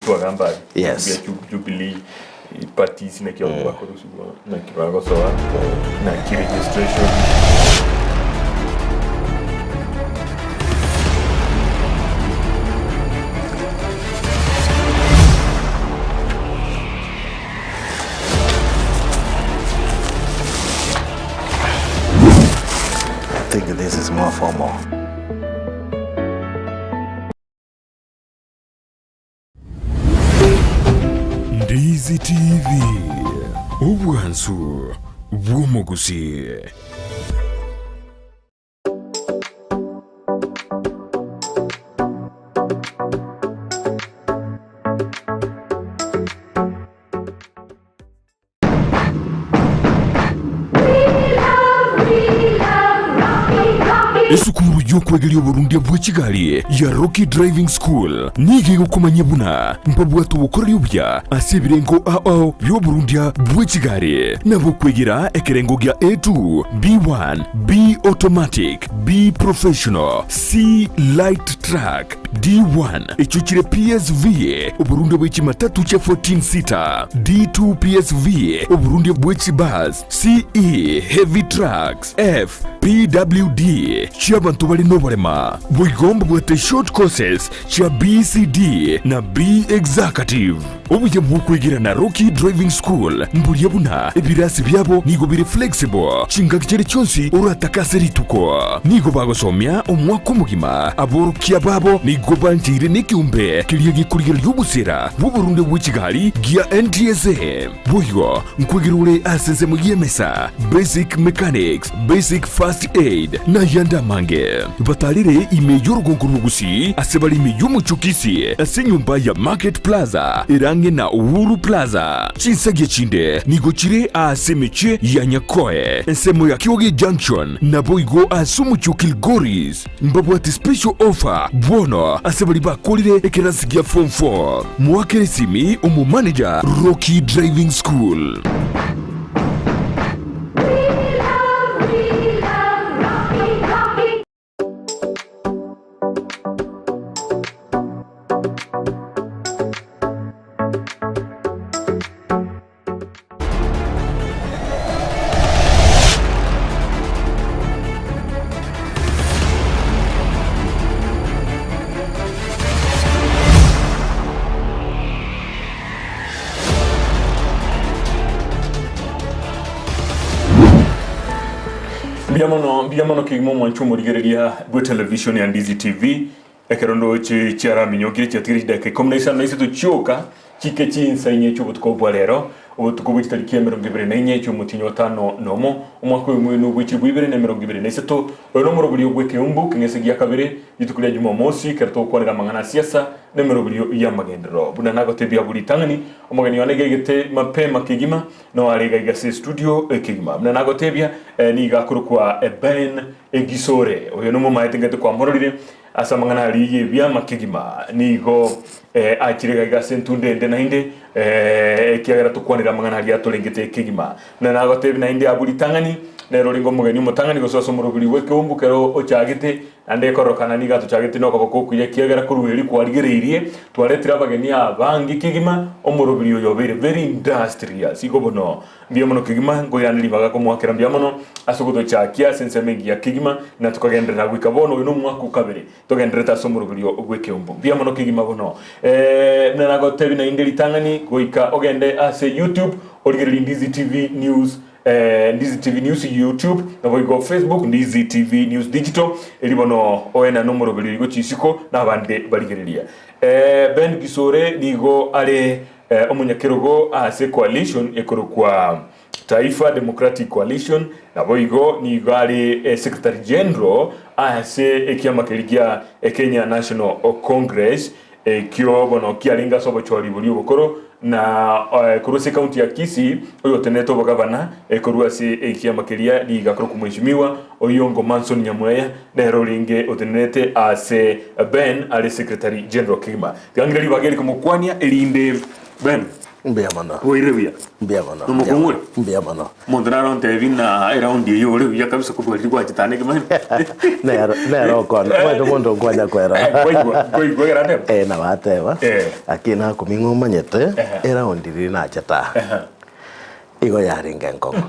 Twagamba aria. Yes. Bia Jubilee parties naki abanto bakorusigwa naki bagosoa naki registration. I think this is more formal. Ndizi TV, obwansu bw'omogusii. Esukuru y'okwegeria oborundia bwe chigari ya Rocky Driving School nigo egokomanyia buna mbabwate obokoreri obuya ase ebirengo ao ao bi'oborundia bwe chigari nabo okwegera ekerengo gia A2, B1, B Automatic, B Professional, C Light Truck, D1, echio chire PSV, oborundia bwe chimatatu chia 14 seater, D2 PSV, oborundia bwe chibus, CE, heavy trucks, F, PWD, chi'abanto bare noborema. Boigo mbabwate short courses chia BCD na B Executive. Obuya bw'okwegera na Rocky Driving School mboria buna ebirasi biabo nigo bire flexible chingaki chiria chionsi oratake ase rituko. Nigo bagosomia omwaka omogima. Aborokia babo nigo bancheire nekeombe keria gekorigereria obosera bw'oborunde bwe chigari gia NTSA. Boigo nkwegera ore ase ensemo y'emesa, basic mechanics, basic first aid, na ayande amange. Batarire ime y'orogongo rw'Ogusii ase bare ime y'omochie o Kisii ase enyomba ya Market Plaza ere ang'e na Uhuru Plaza. Chinsagia chinde nigo chire aase emechie ya Nyakoe, ensemo ya Kioge Junction, naboigo ase omochie o Kilgoris. Mbabwate special offer bono ase baria bakorire ekerasi gia form 4. Moakere esimi omomanager Rocky Driving School. Mbuya mono, mbuya mono kegima omwancho omorigereria bwe television ya Ndizi TV. Ekero ndoche chiaraminyokire chiatigire chidakika ikomi na isano na isato chioka, chike chinsa inye chi'obotuko bwa rero, obotuko bwe chitariki emerongo ebere na inye chi'omotienyi o tano nomo, omwaka oyomo bwe chilifu ibere na emerongo ebere na isato, oyo nomoroberio bw'ekeumbu keng'ese gia kabere, rituko ria Jumamosi, ekero togokwanera amang'ana a siasa na emeroberio y'amagenderero. Buna nagotebia abwo ritang'ani, omogeni one iga aigete mapema kegima, noo are iga iga ase estudio kegima. Buna nagotebia, nigo akorokwa Ben Egisore, oyo nomomaete ngete kwamororire, Ase amang'ana aria y'ebiama kegima nigo achire gaiga ase entunda ende naende, ekiagera tokwanire amang'ana aria atorengete kegima. Buna nagotebia naende abwo ritang'ani, nere orenge omogeni omotang'ani gose ase omoroberi bw'ekeumbu kero ochagete, naende ekororokana nigo atochagete nokoboko okuya, ekiagera korwa erio kwarigereirie twaretire abageni abange kegima, omoroberi oyo obeire very industrious. Igo bono Mbuya mono kegima, nkoirane ribaga komoakera mbuya mono ase ogotochakia ase ensemo engiya kegima, na tokagenderera goika bono. Oyo nomwaka o kabere togendererete ase omoroberio bw'ekeombo. Mbuya mono kegima bono. Eh, buna nagotebi naende ritang'ani, goika ogende ase YouTube origererie Ndizi TV News eh, Ndizi TV News YouTube, naboigo Facebook Ndizi TV News Digital, eri bono oenane omoroberio igo chisiko na abande barigereria. Eh, Ben Gisore nigo are Omonyakerogo ase coalition ekorokwa Taifa Democratic Coalition, naboigo nigo are Secretary General ase ekiama keria gia Kenya National Congress ekio bono kiarenge ase obochori boria obokoro na korwa ase ekaunti ya Kisii oyotenenete obogabana korwa ase ekiama keria nigo akorokwa Mheshimiwa Oyongo Manson Nyamweya nere orenge otenenete ase Ben are Secretary General kegima. Tiga ng'ire ribaga eri komokwania erinde Ben. Mbuya mono. Bwairire buya? Mbuya mono. Nomokong'u ore? Mbuya mono. Omonto nare ontebi ng'a eraundi eye ore buya kabisa kobua riria gwachete ande ekemaene. Nero, nero okona. Omanyete omonto nkwanya kwerora. Eh, kwaigwa, kwaigwa ekero ateba? Eh, nabo ateba. Eh. Lakini nakumia ng'a omanyete, Ehe. eraundi riria nachete aa. Ehe. Igo yarenge enkong'u.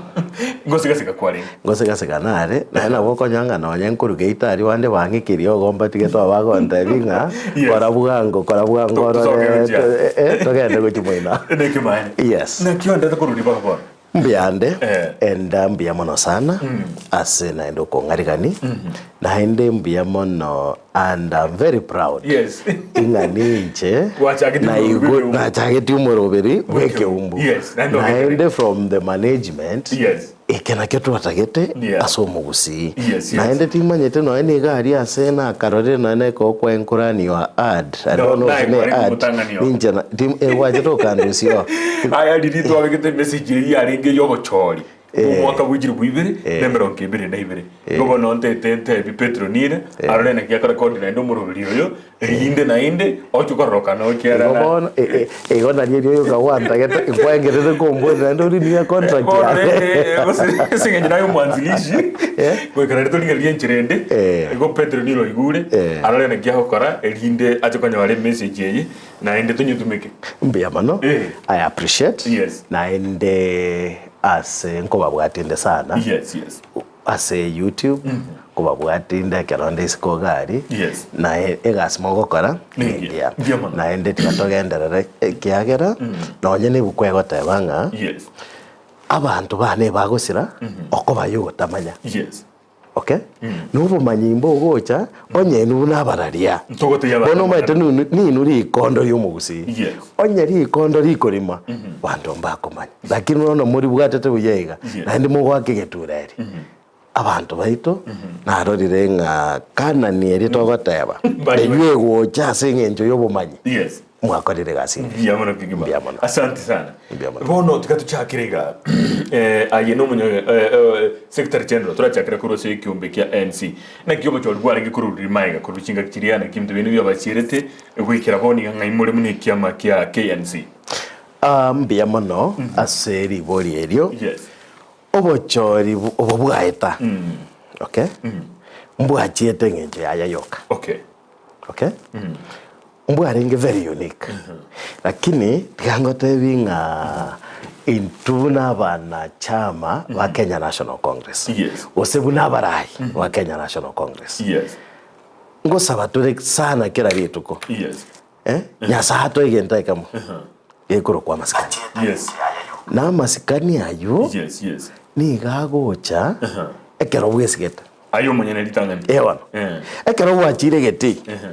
Ngosigasega kwarenge. Ngosigasega nare, naende nabo okonyora ng'a nonye nkorwa geita aria bande bang'ikerie igo mbatige toba bagontebia ng'a Yes. kora bwango kora bwango To- orore tosoke gochia. to- eh, eh, togende gochia moino. Nekemaene. Yes. Naki ondete korwa ribaga bono? Mbuyande, Eh. enda mbuya mono sana, ase naende okong'arigani, naende mbuya mono and I'm very proud Yes. ing'a ninche Gwachagete naigu- omoroberi bw'ekeumbu. nachagete omoroberi bw'ekeumbu. Yes, naende ogenderere. Naende from the management, Yes. eke nakio twatagete Yeah. ase omogusii. Yes, yes. Naende timanyete nonya niga aria ase nakarorire nonya neka okwenkoraniwa ad, I No, don't know naye if ne kwarenge ad, omotang'ani oo. ninche na- tim- eh, gwachete okandusia oo. Aya riria twabegete emessage eyio yarenge y'obochori bw'omwaka bwa chilifu ibere na emerongo ebere na ibere. Igo bono ntete ntebi Petero nire arore naki akorekodi naende omoroberi oyo erinde naende oche kororokana Igo okiarana. bono eh, eh, igo nario erio oyoka gwantagete nkwaengerete komboria naende orinie contract Bono yane. rende gose ase eng'encho naye omwanzilishi Eh. goika naende torigereria enchera ende Eh. igo Petero nire oigure Eh. arore naki agokora erinde ache konyora emessage eye naende tonyetumeke. Mbuya mono, Eh. I appreciate Yes. naende ase nkobabwatia inde sana Yes, yes. ase YouTube nkobabwatia inde ekero nde isiko iga aria Yes. naye egasi mogokora Nengiya. nengiya Mbuya mono. naende tiga togenderere ekiagera nonye na ebuku egoteba ng'a Yes. abanto bane bagosira okoba yogotamanya Yes. Okay? Na obomanyi mbogocha onye inwe buna abararia. Ntogotebia abanto Bono omanyete ninu ninu rikondo ri'omogusii. Yes. Onye rikondo rikorima, banto mbakomanya. Lakini bono moribwatete buya iga, Yes. naende mogoaka egetureri. Abanto baito, narorire ng'a Kanani eria togoteba, Bari- eywo egocha ase eng'encho y'obomanyi. Yes. Mwakorire egasi engiya. Mbuya mono kegima. Mbuya mono. Asante sana. Mbuya mono. Bono tiga tuchakire iga. Eh, aye nomonye eh, eh, Secretary General turachakire korwa ase ekiombe kia NC. Naki obochori bwarenge korwa rimo aiga korwa chingaki chiria naki ebinto biaino biabachierete goikera bono iga ng'ai more buna ekiama kia KNC. Ah, mbuya mono ase ribori erio. Yes. Obochori bu- obo bwaeta. Okay? Mbwachiete eng'encho yaye yoka. Okay. Okay? Mbwarenge very unique. Lakini tiga ngotebi ng'a intwe buna abanachama ba Kenya National Congress, Yes. gose buna abarai ba Kenya National Congress, Yes. ngosaba tore sana kera rituko Yes. eh, Nyasaye atoe egento ekemo gekorokwa amasikani. Yes. Na amasikani aywo Yes, yes. nigo agocha ekero bwesigete. Aye omonyene ritang'ani. Eh bono. Eh. Ekero gwachire egetii, Ehe.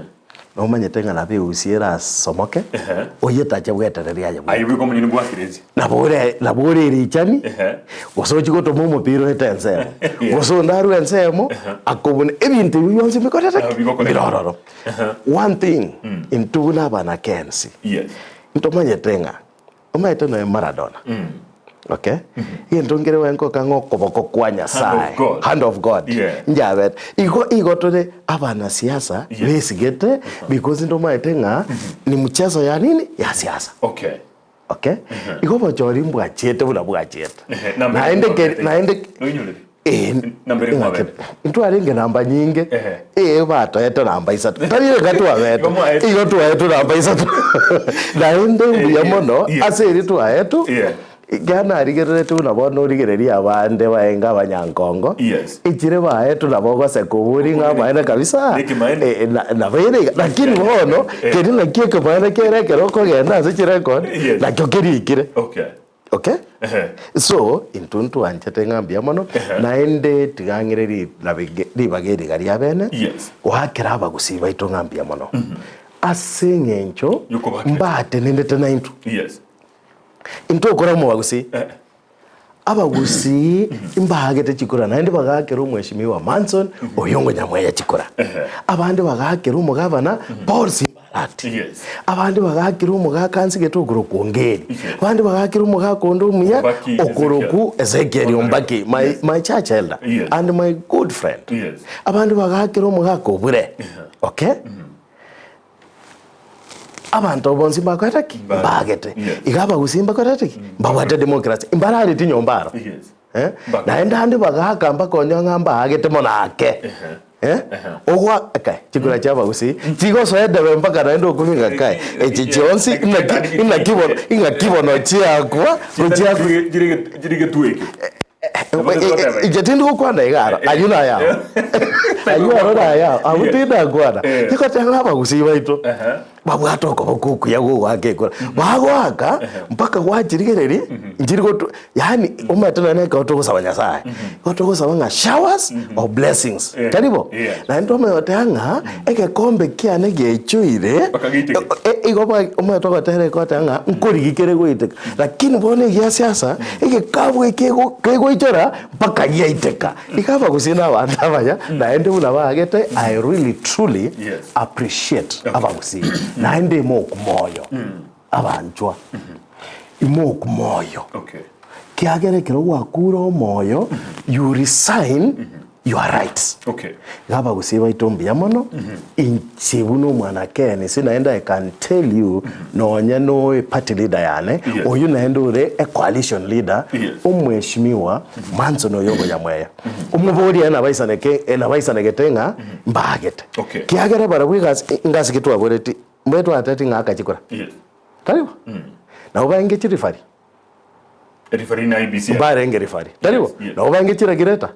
nomanyete ng'a nabo eusi erasomoke, Ehe. oyio tacha bwetereria aye Aye bweka. bweka omonyene gwakire ense. Nabo ore nabo ore erichani, Ehe. gose ochie gotoma omopira oete ensemo, Yeah. gose onde arwe ensemo, akobuna ebinto ebio bionsi mbikorete Ah, ki? bigokoreka. Mbire ororo. One thing, intwe buna abana kensi, Yes. ntomanyete ng'a Omanyete noe Maradona. Okay? Egento nkere gwenkoka ng'a okoboko kwa Nyasaye. of God. Hand of God. Yeah. Njabete. Igo igo tore abanasiasa Yes. besigete because ntomanyete ng'a ni mchezo ya nini? Ya siasa. Okay. Okay? Igo obochori mbwachiete buna bwachiete. Ehe, namba Naende ere ke- naende Noinyorete? Eh, Namba ere ng'ake- mwabete. ntwarenge namba nyinge Ehe. eh batoete namba isato tari reka twabete Igo mwaetwe. igo twaetwe namba isato naende mbuya Eh, mono yes. ase eri twaetwe Yeah. ekero narigerereti buna bono origereria abande baenge abanyankongo Yes. echire baetwe nabo ogoseka obori ng'a amaene kabisa Nekimaene. Eh, na- nabo ere iga lakini bono Eh. keri nakio ekemanene kere ekero okogenda ase chirecord Yes. nakio kerikire Okay. Okay? Ehe. So, intwe ntwanchete ng'a mbuya mono, Ehe. naende tiga ng'ire ri- ribaga eriga ria bene, Yes. goakera abagusii baito ng'a mbuya mono. Ase eng'encho Yokobakera. mbatenenete naintwe. Yes. Intwe okora omobagusii. Eh. Abagusii mbaagete chikura naende bagaakera omweshimiwa Manson Oyongo Nyamweya chikura. Ehe. Abande bagaakera omogavana Paul Simbarati. Yes. Abande bagaakera omogaka nsigete okorokwa Ongeri. Yes. Abande bagaakera omogaka onde omuya Ombaki okorokwa Ezekiel Ombaki, my, Yes. my church elder Yes. and my good friend. Yes. Abande bagaakera omogaka Obure. Okay? Abanto bonsi mbakorete ki? Mbagete. Mbagete. Iga abagusii mbakorete ki? Mbabwate democracy. Mbarareti nyomba aro. Yes. Eh? Mbagete. Naende ande bagaaka mbakonywa ng'a mbaagete mono ake. Eh? Ogwa kai chikura chia abagusii chigosoa edebe mpaka naende okobeka kai echi chionsi inaki inaki bono inaki bono chiakwa gochia Chire getwe ekio. Inche tindi gokwana iga aro, ayio nayao. Ayio aro nayao, abwo tindakwana. Eh. Rigoteba ng'a abagusii baito Ehe. babwate okoboko okuya gwa ogoaka ekura. Bagoaka mpaka gwachirigereria, nchiri gotu yaani omanyete nonye na ekero togosaba Nyasaye, igo togosaba ng'a showers of blessings, Eh, tari bo? yes. Naende twamanya goteba ng'a egekombe kiane giaichoire, Mpaka geiteke. e- igo ba omanyete ogotera egoteba ng'a nkorigi kere goiteka. Lakini bono egia siasa, egekabu eke kegoichora mpaka giaiteka. Iga abagusii na abanto abaya, naende buna baagete, I really truly Yes. appreciate abagusii. Naende imoku moyo, abanchwa, imoku moyo. Okay. Kiagera ekero gwakure omoyo, you resign your rights. Okay. Iga abagusii baito mbuya mono, inche buna omwana KNC naende I can tell you nonye no party leader yane, Yes. oyio naende ore e coalition leader, Yes. omweshimiwa Manson oyo obonyamweya. Omoboria aye nabaisaneke nabaisanegete ng'a mbaagete. Okay. Kiagera barabwo egasi ngasi ki twaboreti, mbwe twateti ng'a akachikora. Yes. Taribo? Nabo baenge chirifari. Referee na IEBC. Mbarenge rifari. Taribo? Yes, yes. Nabo bange chiregireta.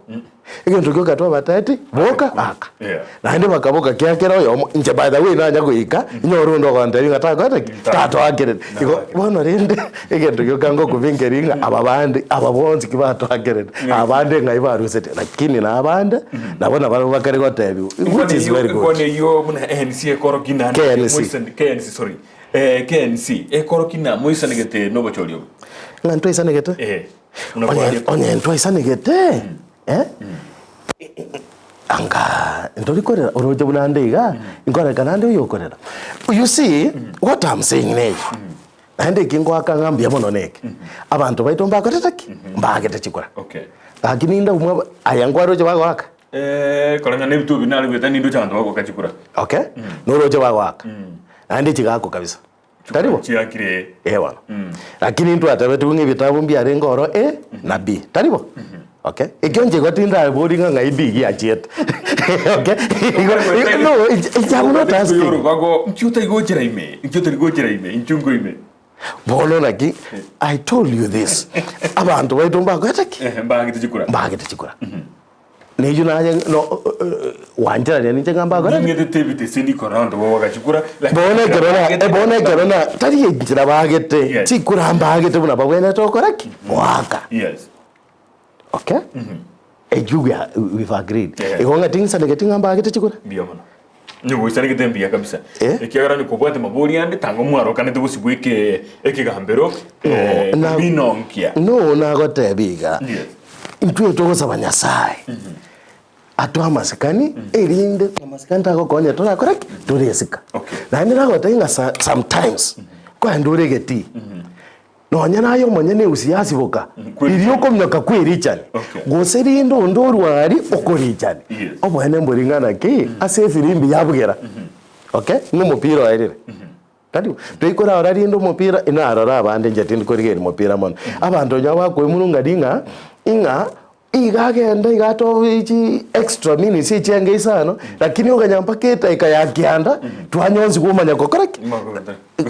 Egento gioka twabateti, boka aka. Yeah. Naende bakaboka kiakera oyomo, inche by the way nanya goika, inyore onde ogontebia ng'a takorete ki? Tatoakerete. Igo bono rende, egento gioka ngokobingeria ng'a aba bande, aba bonsi ki batoakerete, aba bande ng'ai barusete, lakini na abande, nabo nabarabwo bakare gotebiwa, which is very good. Nkwane eyio buna ANC ekorokia naende KNC. moisani- KNC sorry. Eh, KNC ekorokia na moisanegete nobochori obo. Ng'a ntwaisanegete? Eh, buna Onye kwaria- onye ntwaisanegete, eh, anga ntori korera oroche buna ande iga, nkorekana ande oyo okorera. You see, what I'm saying neye, naende eki ngoaka ng'a mbuya mono neke, abanto baito mbakorete ki? Mbaagete chikura. Okay. Gaki ninde omwa aya nkwaroche bagoaka? Eh, koreng'ana na ebituo ebi nare goeta nindoche abanto bagoaka chikura. Okay, noroche bagoaka, naende chigakwa kabisa. Tari bo? Chiakire. Eh bono. Lakini ntwatebetigwe ng'a ebitabu mbiarenge oro A na B. Tari bo? Okay. Ekio inche igo tindabori ng'a ng'ai B giachiete. Okay. Igo, igo, no, inche inche am not asking. Orubago, nki otari ime, nki otari gochera ime, inchungo ime. Bono naki, I told you this. Abanto baito mbakoete ki? Eh, mbagete chikura. Mbagete chikura. Neyio naye no gwancherania ninche ng'a mbakore ki? Ning'etete ebitese nikora abanto bagachikura. Bono ekero na eh, bono ekero na tari enchera baagete, Yes. chikura mbaagete buna babwenerete gokora ki? Goaka. Yes. Okay? Eyio we are, we've agreed. Yeah. Igo ng'a ting'isanegeti ng'a mbaagete chikura. Mbuya mono. Nyogoisanegete mbuya kabisa. Eh? Ekiagera onye kobwate mabori ande tanga omwarokanete bosibwa eke ekegambero eh, Na- binonkia. No nagotebia iga. Yes. Intwe togosaba Nyasae atoe amasikani erinde amasikani tagokonya torakore ki? Toresika. Okay. Naende nagotebia ng'a sa- sometimes kwaenda ore egetii nonya naye omonyene eusi yasiboka Kwerichani. riria okominyoka kwerichani Okay. gose rinde onde orwari okorichani Yes. oboene mbori ng'ana ki ase efirimbi yabugera okay ng'a omopira oerire Tari toikorora rinde omopira, inarora abande inche tindi korigereria mopira mono. Abanto onye bakoimurungania ng'a ing'a iga agenda iga atoe chi extra minutes echiange isano, lakini oganya mpaka edaika ya kianda, twanyonsi kwomanya gokora ki?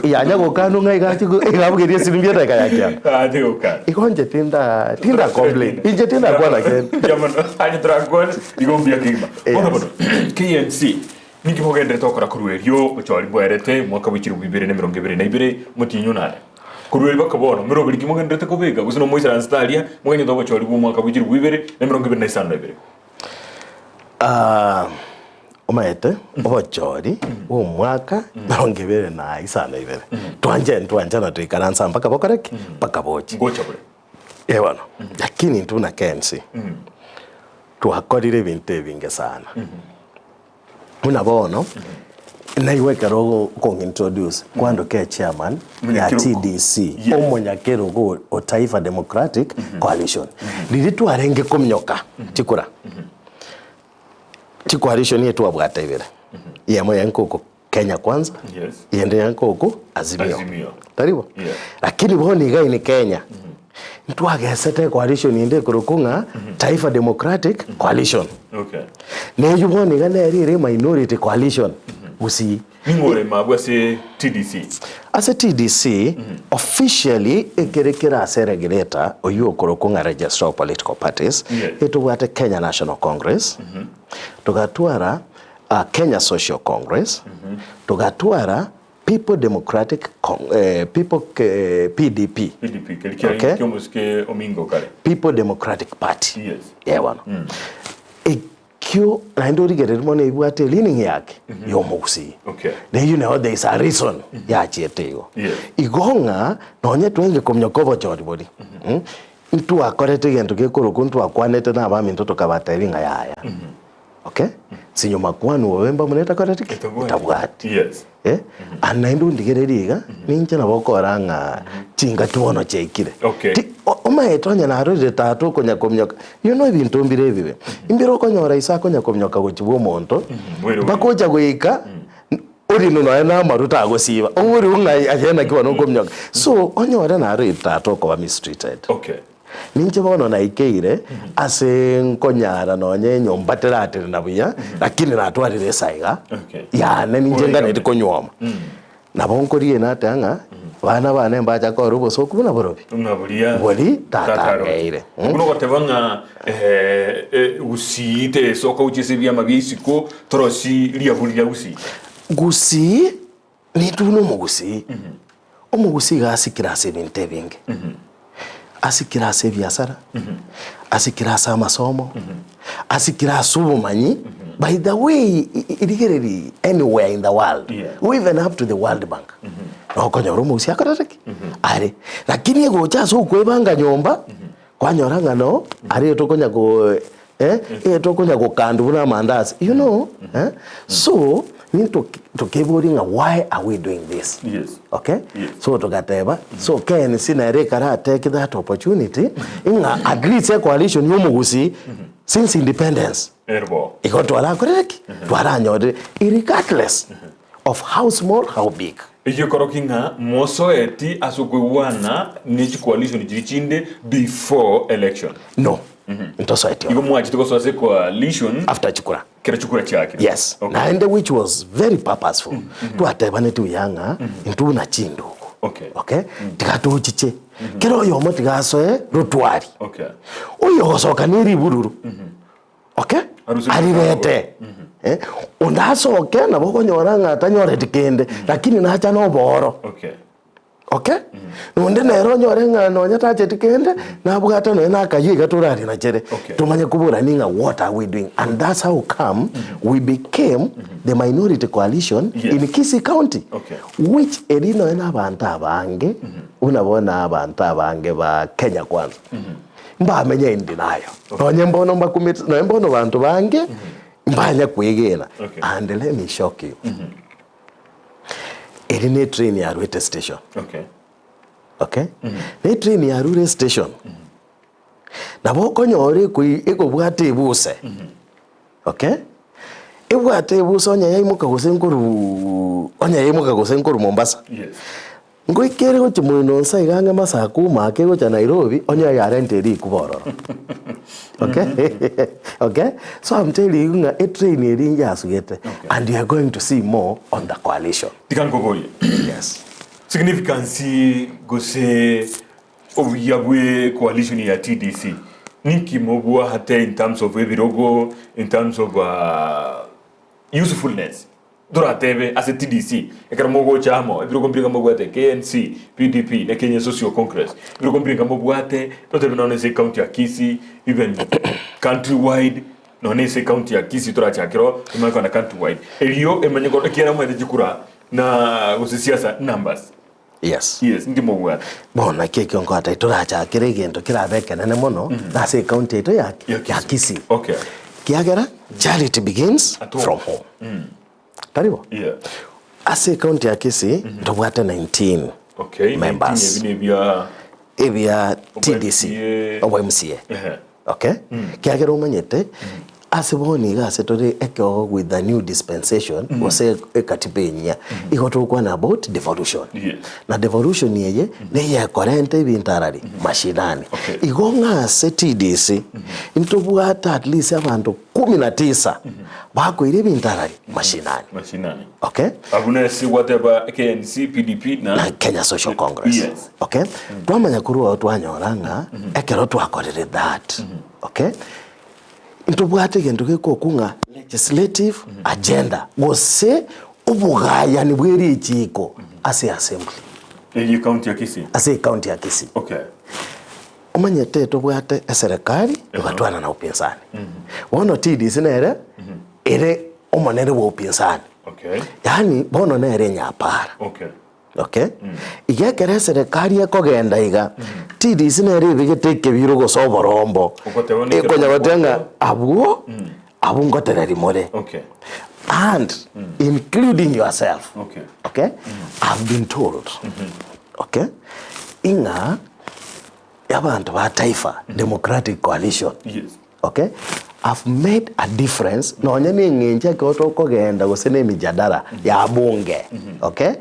Yanya gokanwa ng'a iga achie iga abugerie esirimbi edaika ya kianda. Ache gokana. Igo inche tinda tinda complain, inche tindakwana kende. Mbuya mono. Aye torakwane, igo mbuya kegima. Yes. Bono bono, KNC, Ninki mogenderete gokora korwa erio obochori bwaerete omwaka bwe chilifu ibere na emerongo ebere na ibere, omotienyi onane? Korwa erio baka bono meroberi ki mogenderete kobeka, gose nomoisaransete aria moganyete obochori bw'omwaka bwe chilifu ibere na emerongo ebere na isano na ibere? Ah, omanyete obochori bw'omwaka emerongo ebere na isano na ibere, twanche ntwanchana toikaransa mpaka bokore ki? Mpaka boche. Ngocha bore. Eh bono, lakini intwe buna KNC, twakorire ebinto ebinge sana. Buna bono, naigwe ekero okong'introduce, kwandoka echairman ya Omonyakerogo. TDC, Yes. omonyakerogo o Taifa Democratic Coalition. Riria twarenge kominyoka chikura, chicoalition etwabwate ibere, eyemo yaye nkoko. Kenya Kwanza, Yes. eyende yankoku Azimio. Azimio. Tari bo? Yeah. Lakini bono iga in Kenya, ntwagesete coalition ende ekorokwa ng'a Taifa Democratic Coalition. Okay. Neywo bono iga nere ere minority coalition gusii. Ning'o orema abwo ase TDC? Ase TDC, officially ekere kere ase regulator oywo okorokwa ng'a Registrar of Political Parties, Yes. etobwate Kenya National Congress, togatwara Kenya Social Congress, togatwara People Democratic Con eh, People eh, PDP, PDP, keri kia Okay. kiomosike omingo kare. People Democratic Party. Yes. Eh bono. Ekio naende origereria mono ebwate leaning yake yomogusii. Okay. Neyio nero there is a reason yachiete igo. Yes. Igo ng'a nonye twenge kominyoka obochori boria, mm, ntwakorete egento gekorokwa ntwakwanete na abaminto tokabatebia ng'a yaya. Okay? Sinyo makwani obe mbamuna etakoreti ki? Etabwati. Yes. Eh? And naende ondigererie iga, ninche nabo okora ng'a chingaki bono chiaikire. Okay. Ti- o- omaete onye narorire tata okonya kominyoka, you know ebinto mbire ebibe. Mbire okonyora ise akonya kominyoka gochia bwa omonto, Bwere mpaka ocha goika, orinu nonya na amaru tagosiba. Oborigwe ng'a aye naki bono okominyoka. So, onyore narorire tata okoba mistreated. Okay. Ninche bono naikeire ase nkonyara nonya enyomba teratenena buya, lakini natwarire esaiga Okay. yane ninche nganeti konyuoma. Nabo nkoria nateba ng'a bana bane mbacha kore obosoku buna borobi Ng'a boria bori tata tata aroche. angeire. Mm. Buna ogoteba ng'a eh, eh, gusii tesoka gochia ase ebiama bia isiko torosi riaburi ria gusii. Gusii Nintwe buna omogusii, omogusii iga asikire ase ebinto ebinge, asikire ase ebiasara, asikire ase amasomo, asikire ase obomanyi, by the way rigereria anywhere in the world, Yeah. go even up to the World Bank, nokonyora omogusii akorete ki? Are. Lakini egocha ase okoebanga nyomba, kwanyora ng'a no aria tokonya ko eh, etokonya gokandwa buna amandasi you know eh? So ninto tokeboria ng'a why are we doing this? Yes. Okay? Yes. So togateba so KNC nere ekara take that opportunity ng'a at least ecoalition ya omogusii since independence Ere bo. igo twarakorire ki? Twaranyorire irregardless of how small how big. Eyio ekorokia ng'a mosoeti ase okoigwana ne chicoalition chiria chinde before election. No, ntosoeti Igo oro. mwachete gosoa ase coalition After chikura. kera chikura chiakire. Yes. Okay. Naende which was very purposeful. Twatebaneti buya ng'a intwe buna chindugu. Okay. Okay? Tiga tochiche. Kera oyomo tiga asoe rotwari. Okay. Oyo ogosoka ne ribururu. Okay? Arusie Arirete. Eh, onde asoke nabo okonyora ng'a tanyoreti kende, lakini nacha na obooro. Okay. Okay? Nonde nere onyore ng'a nonya tacheti kende, nabwate nonya na akayio iga torarinachere. Okay. Tomanye koborani ng'a what are we doing? And that's how come we became the minority coalition Yes. in Kisii County. Okay. Which eri nonya na abanto abange, buna bono abanto abange ba Kenya Kwanza. Mbamenye in denial. Nonye mbono mbakumeti, nonye mbono banto bange, mbanya kwegena. Okay. And let me shock you. Eri ne train yarwete station. Okay. Okay? Ne train yarure station. Nabo okonyora ekoi ekobwata ebuse. Okay? Ebwate ebuse onye yaimoka gose nkoru onye yaimoka gose nkoru Mombasa. Yes. Ngoika ere gochia moino nsa iga ang'e masaku omake gocha Nairobi onye yarenta erikuba ororo. Okay? Okay? So I'm telling you ng'a etrain eria yasugete and you are going to see more on the coalition. Tiga nkoborie. Yes. Significance gose obuya bwe coalition ya TDC ninki mobwate in terms of ebirogo, in terms of uh, usefulness Toratebe ase TDC, ekero mogocha amo, ebirogo mbirenga mobwate, KNC, PDP, na Kenya Social Congress, ebirogo mbirenga mobwate, totebe nonya ase ecounty ya Kisii, even country wide, nonya ase ecounty ya Kisii torachakere oo, tomanye kogenda country wide. Erio emanye korwa ekiagera moete chikura na gose siasa numbers. Yes. Yes, inki mobwate? Bono naki ekio nkogotebi, torachakere egento kerabe ekenene mono nase ecounty yaito ya Ya ya Kisii. Kisii. Okay. Kiagera charity begins At home. from home. Tari bo? Yeah. Ase ecounty ya Kisii ntobwate 19 Okay, 19 members ebi nebia ebia TDC MCA. obo MCA. Ehe. Okay? Kiagera omanyete. Ase bono iga ase tore ekeogo with the new dispensation gose ekatiba enyia, igo togokwana about devolution. Yes. Na devolution eye neyekorenta ebinto arari mashinani. Okay. Igo ng'a ase TDC ntobwate at least abanto kumi na tisa bakoira ebinto arari mashinani. Mashinani. Okay? Abwo nase gwateba KNC, PDP na na Kenya Social Congress. Yes. Okay? Twamanya korwa oo twanyora ng'a ekero twakorire that, okay, Ntobwate egento gekokwa ng'a legislative agenda, gose obogayani bwe richiiko ase assembly. Eye county ya Kisii. Ase ecounty ya Kisii. Okay. Omanyete tobwate eserekari egatwana na upinzani. Bono TDC nere ere omonene bwa upinzani. Okay. Yaani bono nere enyapara. Okay. Okay? Iga ekero eserekari ekogenda iga, TDC nere ebegete ekebiro gose oborombo, Ogoteba nekero ekonya goteba ng'a abwo, Mm. abwo ngotereri more. Okay. And including yourself. Okay. Okay? I've been told. Okay? Ing'a abanto ba Taifa Democratic Coalition. Yes. Okay? Have made a difference nonya na eng'encho ekero tokogenda gose na emijadala ya bunge. Okay?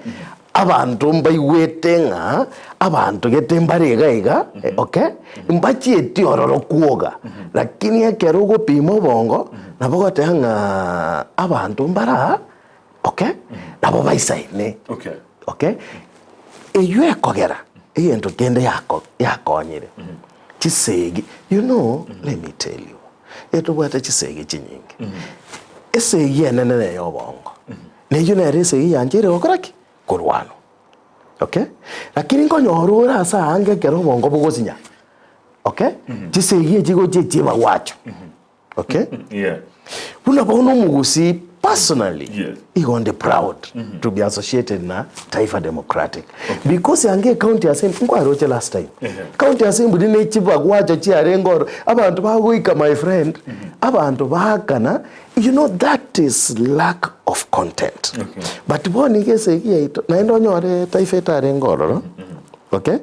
Abanto mbaigwete ng'a abanto gete mbare iga iga, okay? Mbachieti ororo kwoga, lakini ekero ogopima obongo, nabo ogoteba ng'a abanto mbare aa, okay? Nabo baisaine. Okay. Okay? Eywo ekogera egento kende yako yakonyire chisegi you know let me tell you etobwate chisegi chinyinge esegi enene neye obongo neywo nere esegi yancheire gokora ki korwanwa okay lakini nkonyora ore ase aange ekero obongo bogosinya okay chisegi echi gochia echibagwacho Okay? Yeah. Buna bono omogusii personally Yes. igo ndi proud to be associated na Taifa Democratic because ange county assembly nkwaroche last time Ehe. county assembly ne chibagwacho chiarenge oro abanto bagoika my friend abanto baakana you know that is lack of content Okay. but bono iga esegi yaito naende onyore Taifa etarenge ororo Okay?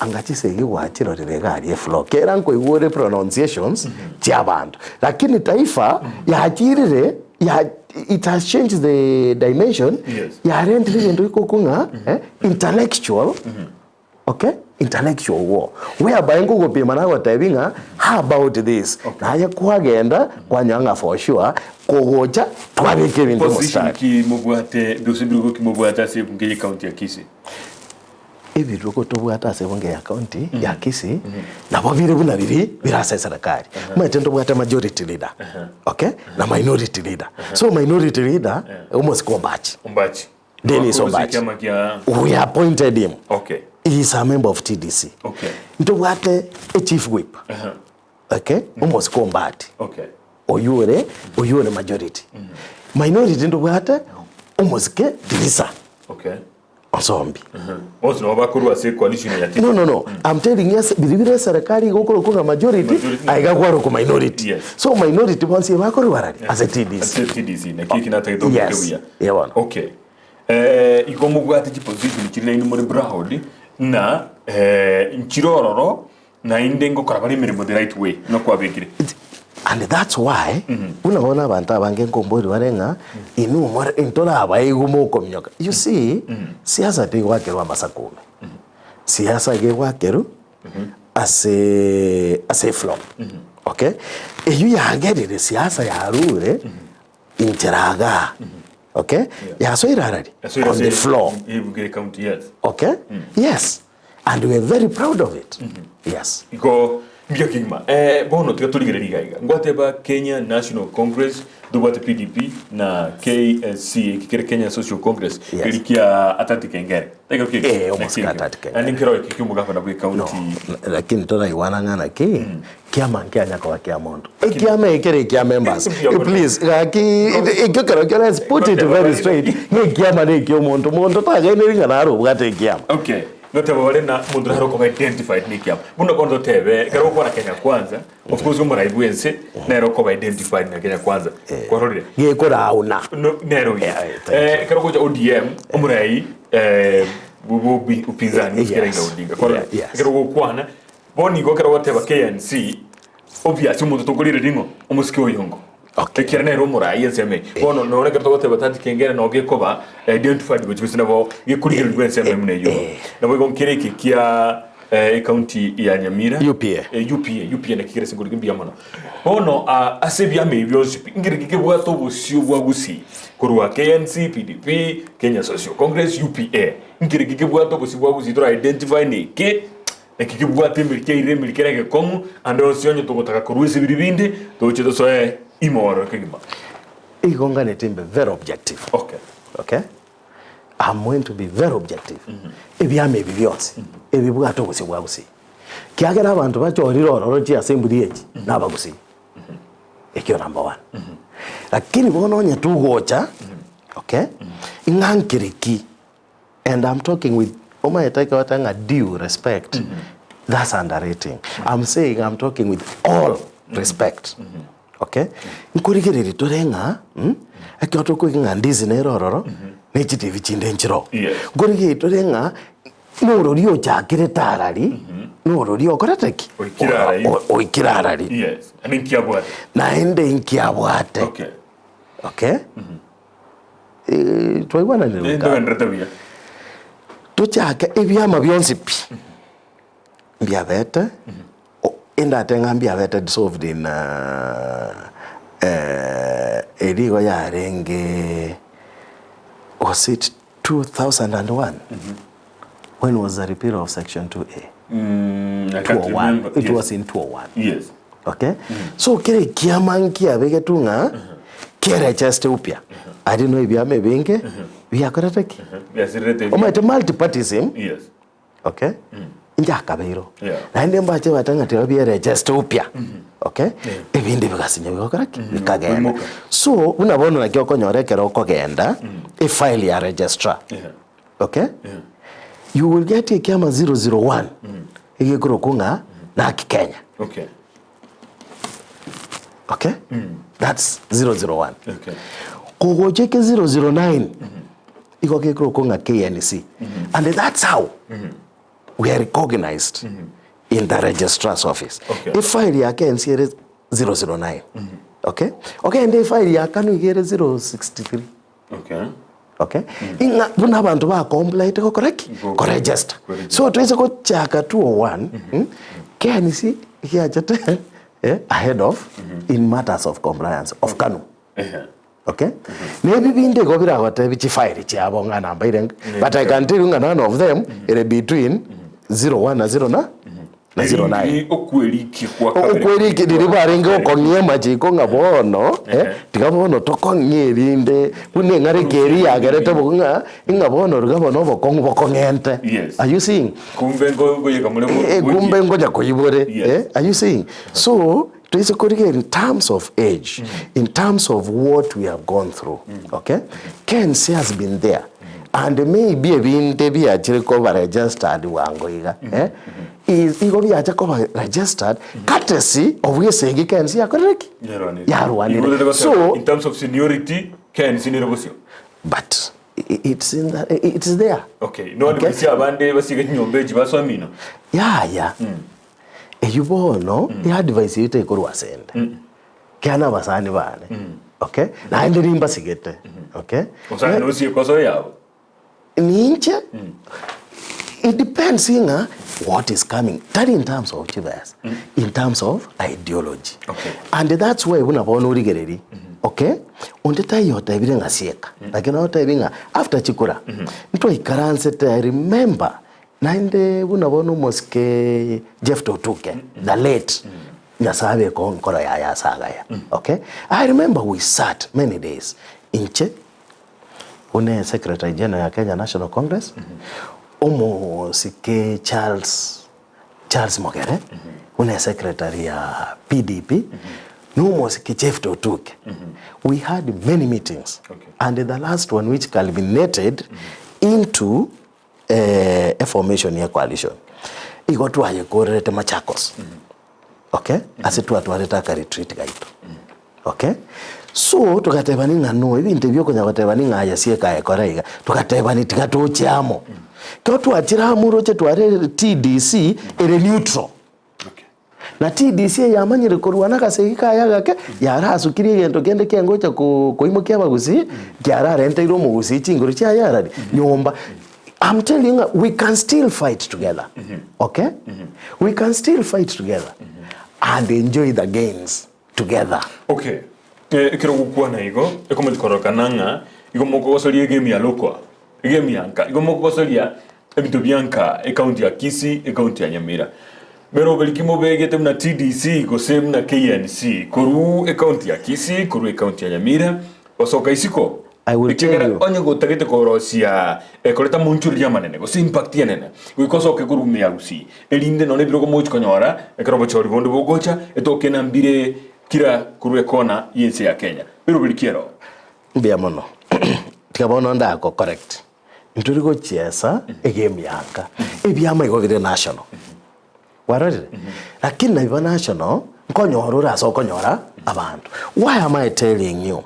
Anga chisegi gwachirorire iga aria efloor, kera nkoigwa ore pronunciations chiabanto. Lakini Taifa yachirire ya it has changed the dimension, Yes. yarentire egento gekokwa ng'a eh, intellectual, okay, intellectual war. Whereby nkogopima nagotebi ng'a how about this? Naye kwagenda kwanyora ng'a for sure kogocha twabeka ebinto Position mostari. ki mobwate gose ebirogo ki mobwate ase ebunge ye county ya Kisii? Ebirogo tobwate ase ebunge ya county ya Kisii nabo bire buna biria bire ase eserekari. Omanyete ntobwate majority leader, okay, na minority leader. So minority leader omosike Ombachi. Ombachi. Dennis Ase Ombachi. ekiama kia We appointed him. Okay. He is a member of TDC. Okay. Ntobwate e chief whip, okay, omosike Ombati. Okay. Oyio ore oyio ore majority. Minority ntobwate omosike Dirisa. Okay. Onsombi. Bonsi nabo bakorwa ase coalition ya TDC. No, no, no. I'm telling you, biri bire serikali igokorokwa ng'a majority, Majority. aiga kwarokwa minority. Yes. So minority bonsi ebakorwa barari ase TDC. Ase TDC naki eki natagete omoke Yes. buya. Yeah, bono. Okay. Eh, igo mobwate chiposition chiri nainwe more proud na eh, nchire ororo naende ngokora bare emeremo the right way nokwabekire. And that's why buna bono abanto abange nkombori bare ng'a inwe more ntorabaigwe mokominyoka. You see, siasa tigwakerwa amasakume. Siasa iga egwakerwa ase ase efloor. Okay? Eywo yagerire siasa yarure inchera igaa. Okay? Yasoire arari? Yasoire On the ase floor. ebunge county yes. Okay? Yes. And we are very proud of it. Yes. Igo mbuya kegima. Eh, bono tiga torigereria iga iga. Ngwateba Kenya National Congress, ntobwate PDP na KSC eki kere Kenya Social Congress Yes. keri kia Atati Kengere. Ekero ki? Eh, omosike Atati Kengere. Naende nkero eki kia omogavana bwe No, county. lakini toraigwana ng'a naki kiama nkianya koba kia monto. Ekiama ekere ekia members. Mbuya mono. Please, gaki ekio kero kio let's put it very straight. Ng'a ekiama na ekia omonto, monto tagaeneri ng'a naro obwate ekiama. Okay. Noteba bare na omonto nare okoba identified na ekiama. Buna bono totebe, ekero ogokwana Kenya Kwanza, of course omorai bwa ense nere okoba identified na Kenya Kwanza. Kwarorire? Gekorauna. No, nere oyo. Yeah, thank Eh, ekero ogocha ODM, omorai eh, bu- bu- bu- upinzani Yes. gose Raila Odinga. Kwarorire? Yeah, yes. Ekero ogokwana, bono igo ekero ogoteba KNC, Obvious omonto tokorire ring'o omosike oyongo. Okay. Ekiagera nere omorai ensemo eye. Bono nore ekero togoteba tati kengere noo gekoba identified gochia gose nabo gekorigererigwa ensemo eye buna eyio. Nabo igo nkere eke kia ecounty ya Nyamira. UPA. UPA, UPA naki kere ase nkorigia mbuya mono. Bono ase ebiama ebi bionsi pi, nkere ki kebwate obosio bwa Gusii korwa KNC, PDP, Kenya Social Congress, UPA. Nkere ki kebwate obosio bwa Gusii tora identify neke Naki kebwate emeri kiairire emeri kere egekong'u, ande onsi onye togotaka korua ase biria binde, toche tosoe ime ororo kegima. Igo nganete mbe very objective. Okay. Okay? I'm going to be very objective. Ebiama ebi bionsi, ebibwate obosio bwa Gusii. Kiagera abanto bachorire ororo chiasembli echi, nabagusii. Ekio number one. Lakini bono onye togocha, okay, ing'a nkere ki And I'm talking with omanyete ekero ogoteba ng'a due respect, that's underrating. I'm saying I'm talking with all respect. Okay? Nkorigereria tore ng'a mm, ekero tokoiga ng'a ndizi nere ororo, ne chitibi chinde nchiroo. Yes. Nkorigereria tore ng'a norori ochakire arari, norori okorete ki? Oikire arari. O- Oikire arari. Yes. Naende inki abwate? Naende inki abwate. Okay. Okay? Eh, twaigwananire goika amo. Ntogenderete buya. Tochake ebiama bionsi pi mbiabete o- endate ng'a mbiabete dissolved in eh, eria igo yarenge was it 2001 when was the repeal of section 2A Mm, I can't 201 remember. it Yes. was in 201 Yes. Okay? So kere ekiama nkiabegetwe ng'a kerecheste upya. Aria no ebiama ebinge biakorete ki? Biasirete ebi. Omanyete multipartyism, Yes. okay? Inche akabeirwe. Yeah. Naende mbache bate ng'a tiga bierecheste upya. Okay? Ebinde bigasinya bigakora ki? Bikagenda. Koimoka. So, buna bono naki okonyora ekero okogenda, efile ya registrar. Yeah. Okay? You will get ekiama 001 egekorokwa ng'a Naki Kenya. Okay. Okay? That's 001. Okay. Kogocha eke 009 igo gekorokwa ng'a KNC. And that's how we are recognized in the registrar's office. Okay. Efile ya KNC ere 009. Okay? Ogende efile ya KANU iga ere 063. Okay. Okay? Ing'a buna abanto bakomplaete gokora ki? Go- Koregister. Koregister. So toise gochaka 201, mm, KNC giachete eh, ahead of in matters of compliance of KANU. Ehe. Okay? Na ebi binde igo biragotebi chifairi chiabo ng'a namba ere but I can tell you ng'a none of them ere between 01 na 0 na na 09. Erinde okwerikia kwa kabere. Okwerikia riria barenge gokong'ia amachiko ng'a bono eh, tiga bono tokong'ie erinde buna eng'areka eria yagerete bo ng'a ing'a bono riga bono obokong'u bokong'ente. Yes. Are you seeing? Kumbe ngo- ngoyeka more bo- Eh, kumbe ngonya koibore Yes. eh, are you seeing? So toise korigia in terms of age, in terms of what we have gone through, okay? KNC has been there and maybe ebinde biachire koba registered bwango iga eh? Is- igo biacha koba registered courtesy of esegi KNC yakorire ki? Yarwanire. Yarwanire. Igoro togoteba, So- in terms of seniority KNC nere bosio. But i- it's in the, i- it's there. Okay, none Okay. bisia abande basiga chinyomba echi basomino. Yaya eywo bono eadvice eywo tekorwa asende Kiagera na abasani bane okay naende nimbasigete okay Osani nosie ekoso yabo. Ninche it depends ng'a what is coming tari in terms of chibesa in terms of ideology Okay. and that's why buna bono origereria okay onde taiyo otebire ng'a sieka lakini otebi ng'a after chikura ntwaikaransete I remember naende buna bono omosike Jephthah Otuke the late Nyasae abeke enkoro yaye ase agaya okay I remember we sat many days inche Buna Secretary General ya Kenya National Congress, omosike Charles Charles Mogere, buna Secretary ya PDP, na omosike Jephthah Otuke. We had many meetings Okay. and the last one which culminated into eh, a formation ya coalition. Igo twayekorerete Machakos. Okay? Ase twatwarete aka retreat gaito. Okay? So togatebani ng'a no, ebinto ebi okonya gotebani ng'a aye ase ekaye kora iga, togatebani tiga toche amo. Ekero twachire amo oroche tware TDC ere neutral. Okay. Na TDC eyamanyire korwana agasegi kaye agake, yarasukirie egento kende kiangocha koimokia abagusii, kiararenteire omogusii chinguru chiaye arari nyomba. I'm telling you ng'a we can still fight together, okay? We can still fight together and enjoy the gains together. Okay, ekero ogokwana igo, ekomochi korokana ng'a igo mokogosoria egame ya local, egame ya nka, igo mokogosoria ebinto bia nka ecounty ya Kisii, ecounty ya Nyamira. Meroberi ki mobegete buna TDC gose buna KNC korwa ecounty ya Kisii, korwa ecounty ya Nyamira, gosoka isiko? I will tell Ekiagera you. onye gotagete korosia ekoreta amonchoreri amanene gose impact enene, goika osoke korwa ime ya Gusii, erinde nonya ebirogo mogochi konyora ekero obochori bonde bogocha, etoke na mbire kira korwa ekona y'ense ya Kenya. Meroberi ki ero? Mbuya mono. Tiga bono ndako correct. Ntori gochiesa egame ya nka. Ebiama igo bire national. Kwarorire? Lakini naiba national, nkonyora ore ase okonyora abanto. Why am I telling you?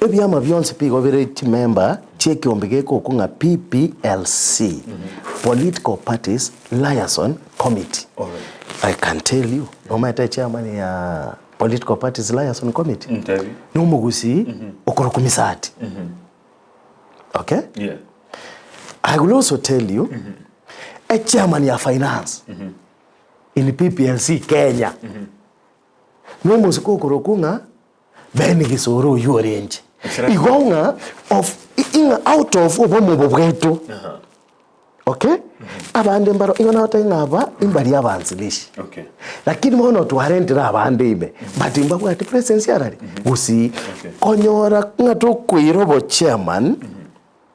Ebiama bionsi pi igo bire chimember chia ekeombe gekokwa ng'a PPLC, Political Parties Liaison Committee. I can tell you, nomanyete echairman ya Political Parties Liaison Committee? Ntebi. Nomogusii okorokwa Misati. Okay? Yeah. I will also tell you a chairman ya finance in PPLC Kenya nomosike okorokwa ng'a Ben Gisore oywo orenche igo ng'a of ing'a out of obomo obo bwaito okay abande mbaro igo nagotebia ng'a aba imbari abanzilishi Okay. lakini bono twarentire abande ime but mbabwati presence arari gusii Okay. konyora ng'a tokoira obochairman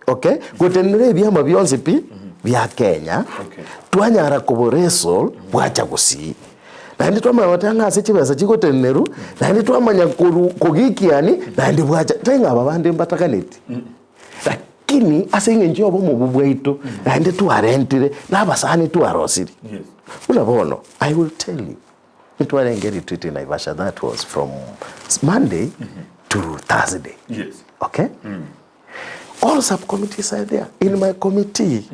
Okay, gotenenera ebiama bionsi pi bia Kenya, Okay. twanyara koboresol bwacha gusii. Naende twamanya goteba ng'a ase chibesa chigotenenerwa, naende twamanya koru kogikiani, naende bwacha tari ng'a aba bande mbataganeti. Lakini ase eng'encho ya obomo obwo bwaito, naende twarentire, na abasani twarosiri. Yes. Buna bono, I will tell you, ntwarenge retreat in Naivasha, that was from Monday to Thursday. Yes. Okay? All subcommittees are there. In my committee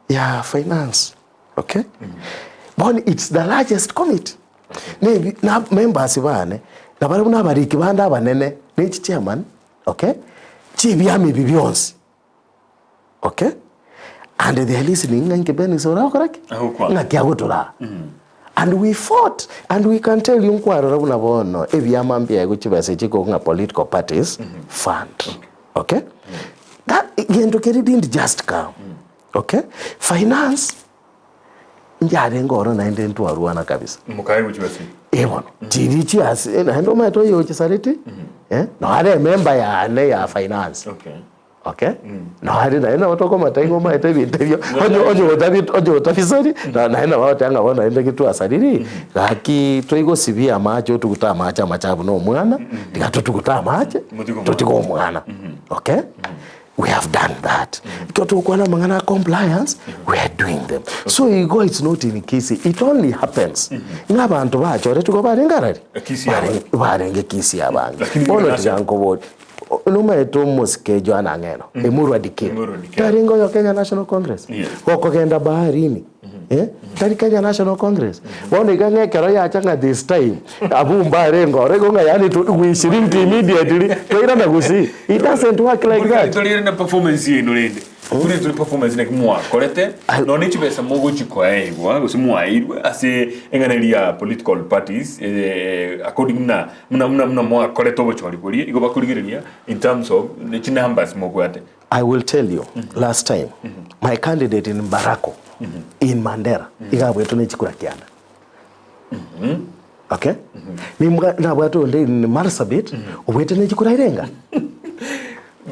ya finance, okay? Bono it's the largest committee. Nebi na members bane, nabarabwo na abariki bande abanene, ne chichairman, okay, chibiama ebi bionsi, okay? And they are listening ng'a inki Benis orakora ki? Agokwana. Ng'aki agotoraa. And we fought and we can tell you nkwarora buna bono ebiama mbiaye chibesa echi chikogwa ng'a political parties fund. Okay? That gento keria didn't just come. Okay? Finance njarenge oro naende ntwarwana kabisa. Mokaegwa chibesa echi. Eh bono, chiri chiase naende omanyete oyo ochisareti, eh, noare emember yane ya finance. Okay. Okay? Nare naye nabo tokomata igo omanyete ebinto ebio, onye onye otabi onye otabisari, na naye nabo agoteba ng'a bono naende getwasariri, gaki toigosibia amache otugute amache amachafu na omwana, tiga totugute amache, Motige omwana. totige omwana. Okay? We have done that. Ekero togokwana amang'ana a compliance, we are doing them. So igo it's not in Kisii, it only happens ng'a abanto bachoretwe igo barenge arari? Kisii abange. Barenge Kisii abange. Lakini Bono nigo tiga nkoborie, Nomaete omosike Johana Ng'eno, Emurwa Dikir, Emurwa Dikir. tarenge oyo Kenya National Congress, Yes. gokogenda baharini, eh, tari Kenya National Congress. Bono iga ng'a ekero yacha ng'a this time, abwo mbarenge oro igo ng'a yaani to we shrink immediately, twairana gusii. It doesn't work like that. Torire na performance yaino rende. Tore tore performance naki mwakorete nonya ne chibesa mogochi koeigwa gose mwaeirwe ase eng'ana eria ya political parties eh, according buna buna buna buna mwakorete obochori boria igo bakorigereria in terms of ne chinumbers mobwate. I will tell you last time my candidate in Mbarako in Mandera iga abwetwe ne chikura kianda okay nimbwa nabwate onde in Marsabit obwete ne chikura irenga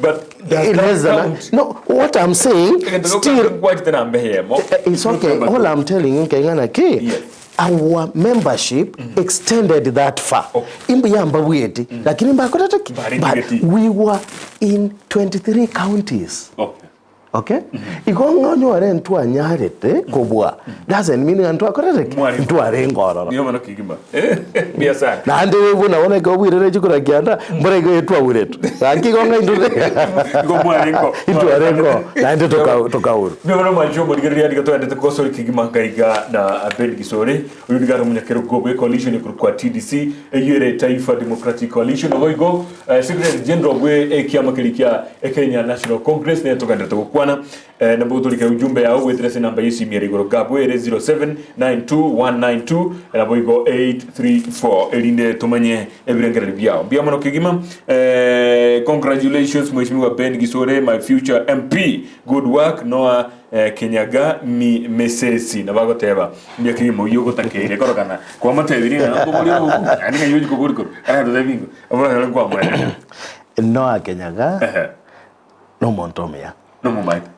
But does Less that than count? no what I'm saying Egento still gokwana nkwachete namba eyemo. Eh, It's okay. All I'm telling you, Kengana ki, Yes. our membership extended that far. Okay. Imbu yamba bweti, lakini mbakorete ki? Mbari But tigeti. we were in 23 counties. Okay. Okay? Igo ng'a onyore ntwanyarete kobua doesn't mean ng'a ntwakorete ki? Mwarenge. Ntwarenge ororo. Nigo mono kegima. Mbuya sana. Naende buna bono ekero bwairire chikura kianda, mbora igo etwauretwe. Gaki igo ng'a intwe Igo mwarenge. intwarenge oo, naende toka tokaurwa. Mbuya mono mwanche omorigereria nigo twaendete kogosori kegima ngaiga na Ben Gisore oyo nigo are omonyakerogo bwe coalition ekorokwa TDC eyio ere Taifa Democratic Coalition obo igo eh, Secretary General bwe ekiama keria kia Kenya National Congress nere togenderete gokwana eh, nabo otorike ujumbe yao goetera ase enamba y'esimi ere igoro gabwo ere 0792192192 nabo igo 834 erinde tomanye ebirengererio biao. Mbuya mono kegima eh, congratulations Mheshimiwa Ben Gisore my future MP good work Noah eh, Kinyaga mi mesesi nabo agoteba mbuya kegima oyio ogotakeire korokana kwamotebirie ng'a nkobori oboku naende ng'ai ochi kobori korwa aratotebi ingo oboranyore nkwamoereire Noah Kenyaga Ehe. nomonto omuya. Nomomanyete.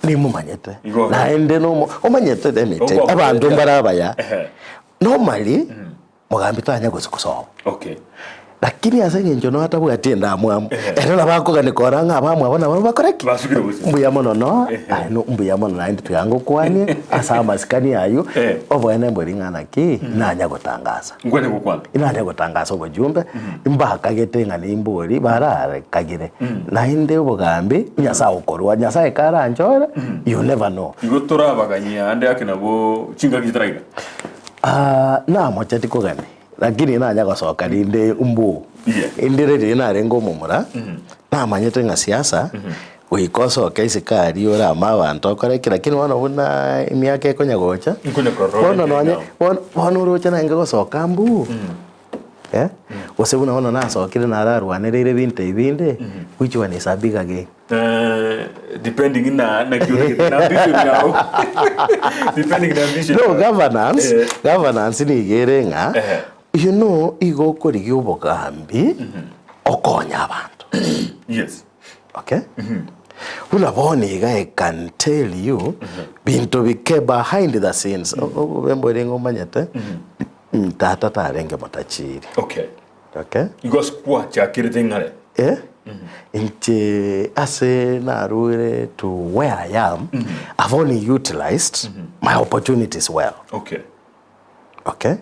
Nimomanyete. Igo. Naende nomo omanyete let me tell you, Okwamanyete. abanto mbare abaya. Ehe. Normally, mogambi tanya gochi kosoba. Okay. Lakini ase eng'encho Noah atabwati endamwamu, Ehe. ere nabo akogania korora ng'a abamwabo nabo bakore ki? Basukire bosio. Mbuya mono Noah, Ehe. aye no mbuya mono naende tiga ngokwanie ase amasikani aywo, Eh. oboene mbori ng'a naki, nanya gotangasa. Nkwanya gokwana. Inanya gotangasa obojumbe, mbakagete ng'a nimbori, bararekagire. Naende obogambi, Nyasae okorua, Nyasae karanchore, you never know. Igo torabaganyie ande ake nabo chingaki chitaraika. Ah, namocheti kogani, lakini nanya gosoka rinde mbu. Yeah. Inde riria narenge omomura, namanyete ng'a siasa, goika osoke isiko aria orame abanto okore ki, lakini bono buna emiaka ekonya gocha, Nkonya korora bono nonye, ekeene. bono bono oroche naende gosoka mbu, eh, gose buna bono nasokire nararwanereire ebinto ebi binde, which one is a bigger gain? Eh, depending na naki origete na ambition yao depending na ambition No, yao. governance, Eh. governance nigo ere ng'a, Ehe. you know, igo okorigia obogambi, okonye abanto. Yes. Okay? Buna bono iga I can tell you, binto bike behind the scenes, obobe mbore ng'a omanyete, tata tarenge motachiri. Okay. Okay? Igo ase gwachakirete ing'are. Eh? Inche ase narure to where I am, I've only utilized my opportunities well. Okay. Okay?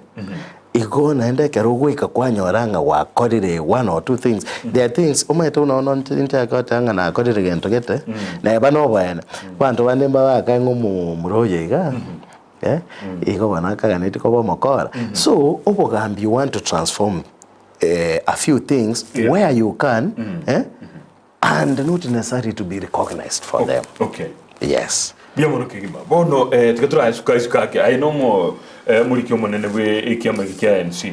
Igo naende ekero ogoika kwanyora ng'a gwakorire one or two things, there are things omanyete buna bono inche inche goteba ng'a nakorire gento gete, neba noboene, abanto bande mbabakae ng'a omomura oyo iga, eh, igo bono akaganeti koba omokora. So, obogambi you want to transform eh, a few things Yeah. where you can eh, and not necessarily to be recognized for them. Okay. Yes. Mbuya mono kegima. Bono eh, tiga toraisuka isuka ake aye nomo eh, omoriki omonene bwe ekiama eke kia ANC.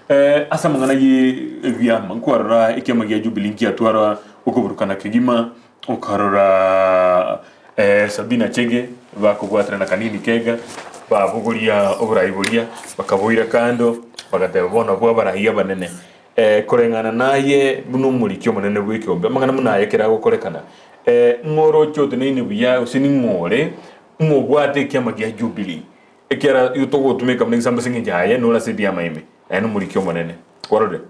Eh, ase amang'ana ye ebiama nkwarora ekiama gia Jubilee nkiatwara okoburukana kegima okarora eh, Sabina Chege bakobwatana na Kanini Kega babogoria oborai boria bakaboira kando bagateba bono abwo abarai abanene Eh, koreng'ana naye buna omoriki omonene bw'ekeombe, amang'ana buna aya ekero agokorekana, eh, ng'a oroche oteneine buya, gose ning'o ore, ng'a obwate ekiama gia Jubilee, ekiara igo togotumeka buna egesambo ase eng'encho aye nore ase ebiama ime, aye nomoriki omonene. Kwarorire?